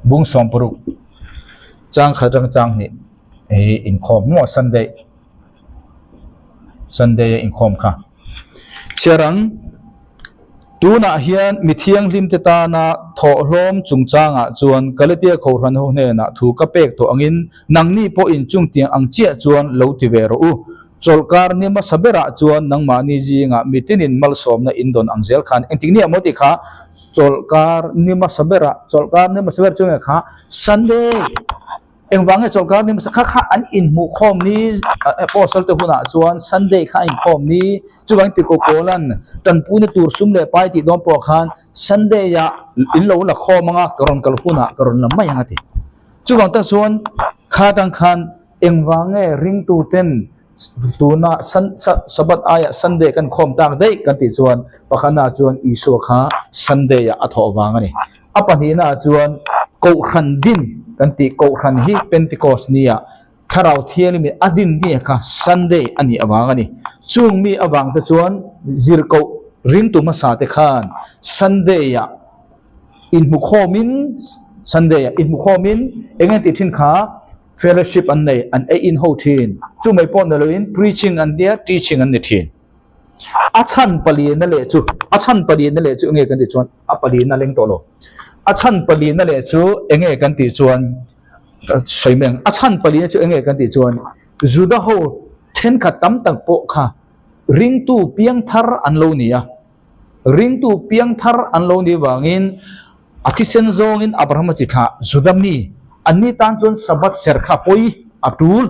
bung 16 chang khat atanga chang hnih hei inkhawm maw Sunday Sunday a inkhawm kha. Chhiar ang, Tunah hian mi thianghlimte tana thawhhlawm chungchangah chuan Galatia Kohhran ho hnenah thu ka pek tawh angin nangni pawhin chungtiang ang chiah chuan lo ti ve rawh u. Chawlhkar ni hmasa berah chuan nangmahni zingah mi tinin malsawmna in dawn ang zel khan engtik ni ah maw tih kha chawlhkar ni hmasa berah chawlhkar ni hmasa ber chu nge kha Sunday Engvang nge chawlhkar ni hmasa kha kha an inhmuh khawm ni Apostle te hunah chuan Sunday kha a inkhawm ni chuvangin Tirhkoh Paulan tanpuina tur sum leh pai tih dawn pawh khan Sunday ah in lo la khawm anga ka rawn kal hunah ka rawn la mai ang a ti. Chuvang tak chuan kha atang khan engvang nge ringtu ten tuna Sabbath aiah Sunday kan khawm tak daih kan tih chuan pakhatnaah chuan Isua kha Sunday ah a thawh vang a ni. A pahnihnaah chuan Kohhran din kan tih Kohhran hi Pentecost nia Thlarau Thianghlimin a din ni kha Sunday a nih avang a ni. Chung mi avang te chuan zirkoh ringtu hmasa te khan Sunday ah inhmukhawmin Sunday ah inhmukhawmin eng nge tih thin kha Fellowship an nei, an ei in ho thin. Chu mai pawh ni loin preaching an nia, teaching an ni thin. A chhan palina leh chu, a chhan palina leh chu enge kan tih chuan, a palina leng tawh lo. A chhan palina leh chu enge kan tih chuan, sawi mai ang, a chhan palina chu enge kan tih chuan, Juda ho thenkhat tam tak pawh kha ringtu piangthar an lo ni a. Ringtu piangthar an lo nih vangin a thisen zawngin Abrahama chi thlah Juda mi anni tan chuan Sabbath ser kha pawi a tul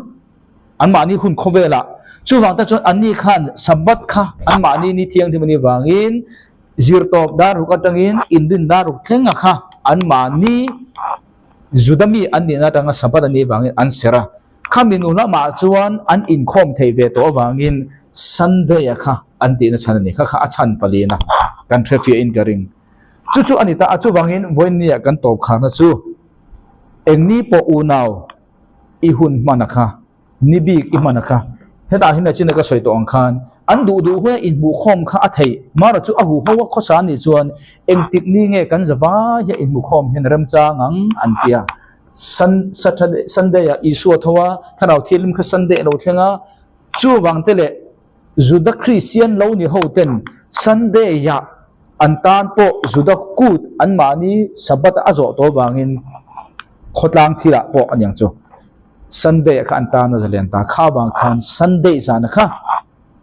anmahni hun khawvelah. Chuvang tak chuan anni khan Sabbath kha anmahni ni thianghlim a nih vangin zirtawp dar ruk atangin inrin dar ruk thlenga kha anmahni Juda mi an nihna atanga Sabbath a nih vangin an ser a. Khami nu lamah chuan an inkhawm thei ve tawh avangin Sunday-a kha an tihna chhan a ni. Kha kha a chhan palina kan hre fiahin ka ring. Chu chu a ni ta a, chuvangin vawiinnia kan tawp kharna chu engni pawh unau i hun hmana kha, ni bik i hmana kha, hetah hian nachina ka sawi tawh ang khan an duh duh huai inhmuhkhawm kha a theih. Mara chu a huho a khawsa a nih chuan engtik ni nge kan zavai hian inhmuhkhawm hian remchang ang an ti a. Sun Saturday Sunday ah Isua tho a, Thlarau Thianghlim kha Sunday a lo thleng a, chuvang te leh Juda Kristian lo ni ho ten Sunday ah an tan pawh Juda kut anmahni Sabbath a zawh tawh avangin khawtlang thil ah pawh aniang chu Sunday ah kha an tan a zalen ta, kha vang khan Sunday zan kha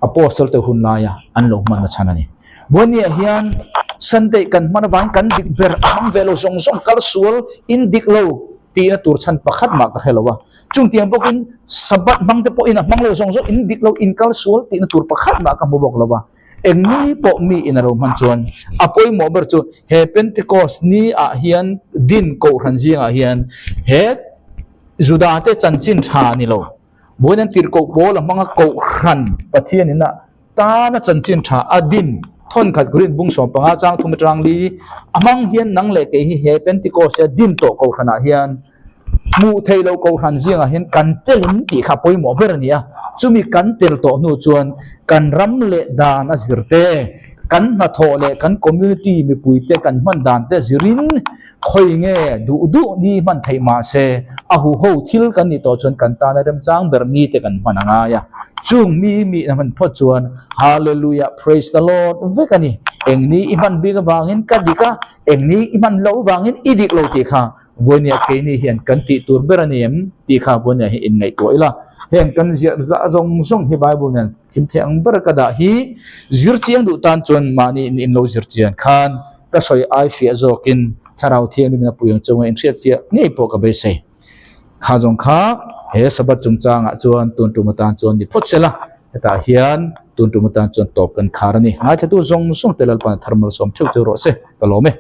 Apostle te hun laia an lo hman a chhan a ni. Vawinia hian Sunday kan hman avangin kan dik ber a hmang ve lo zawng zawng kal sual in dik lo tihna tur chhan pakhat mah ka hre lo a. Chungtiang bawkin Sabbath hmang te pawhin a hmang lo zawng zawng in dik lo in kal sual tihna tur pakhat mah ka hmu bawk lo a. Eng ni pawh mi in a lo hman chuan a pawimawh ber chu he Pentecost ni ah hian din kohhran zingah hian he Juda te chanchin tha ni lo. Vawiin an tirhkoh pawl a hmang a Kohhran Pathian in a tana chanchin tha a din thawnkhat Korin bung 15 chang thum atang li a hmang hian nang leh kei hi he Pentecost a din tawh Kohhran ah hian hmuh theih loh Kohhran zingah hian kan tel in tih kha pawimawh ber a ni a, chumi kan tel tawh hnu chuan kan ram leh dan a zir te, kan hnathawh leh kan community mipui te kan hman dan te zirin Khawi nge duh duh ni hman theih mah se, a huho thil kan nih tawh chuan kan tana remchang ber ni te kan hman a ngai a. Chung mi mi na hman phawt chuan Hallelujah, Praise the Lord vek a ni. Eng ni i hman bik avangin ka dik a, eng ni i hman loh avangin i dik lo tih kha vawinia keini hian kan tih tur ber a ni em tih kha vawinia hi inngaihtuah ila. Heng kan ziah zah zawng zawng hi Bible nen thim theih ang ber ka dah hi zir chiang duh tan chuan mahni in in lo zir chian khan Ka sawi ai fiah zawkin Thlarau Thianghlim in a pui ang chunga inhriat fiah ngei pawh ka beisei. Kha zawng kha he Sabbath chungchangah chuan tun tum atan chuan ni phawt sela, hetah hian tun tum atan chuan tawp kan khar a ni. Ngaithlatu zawng zawng te Lalpan a thar malsawm theuh chu rawh se, ka lawm e.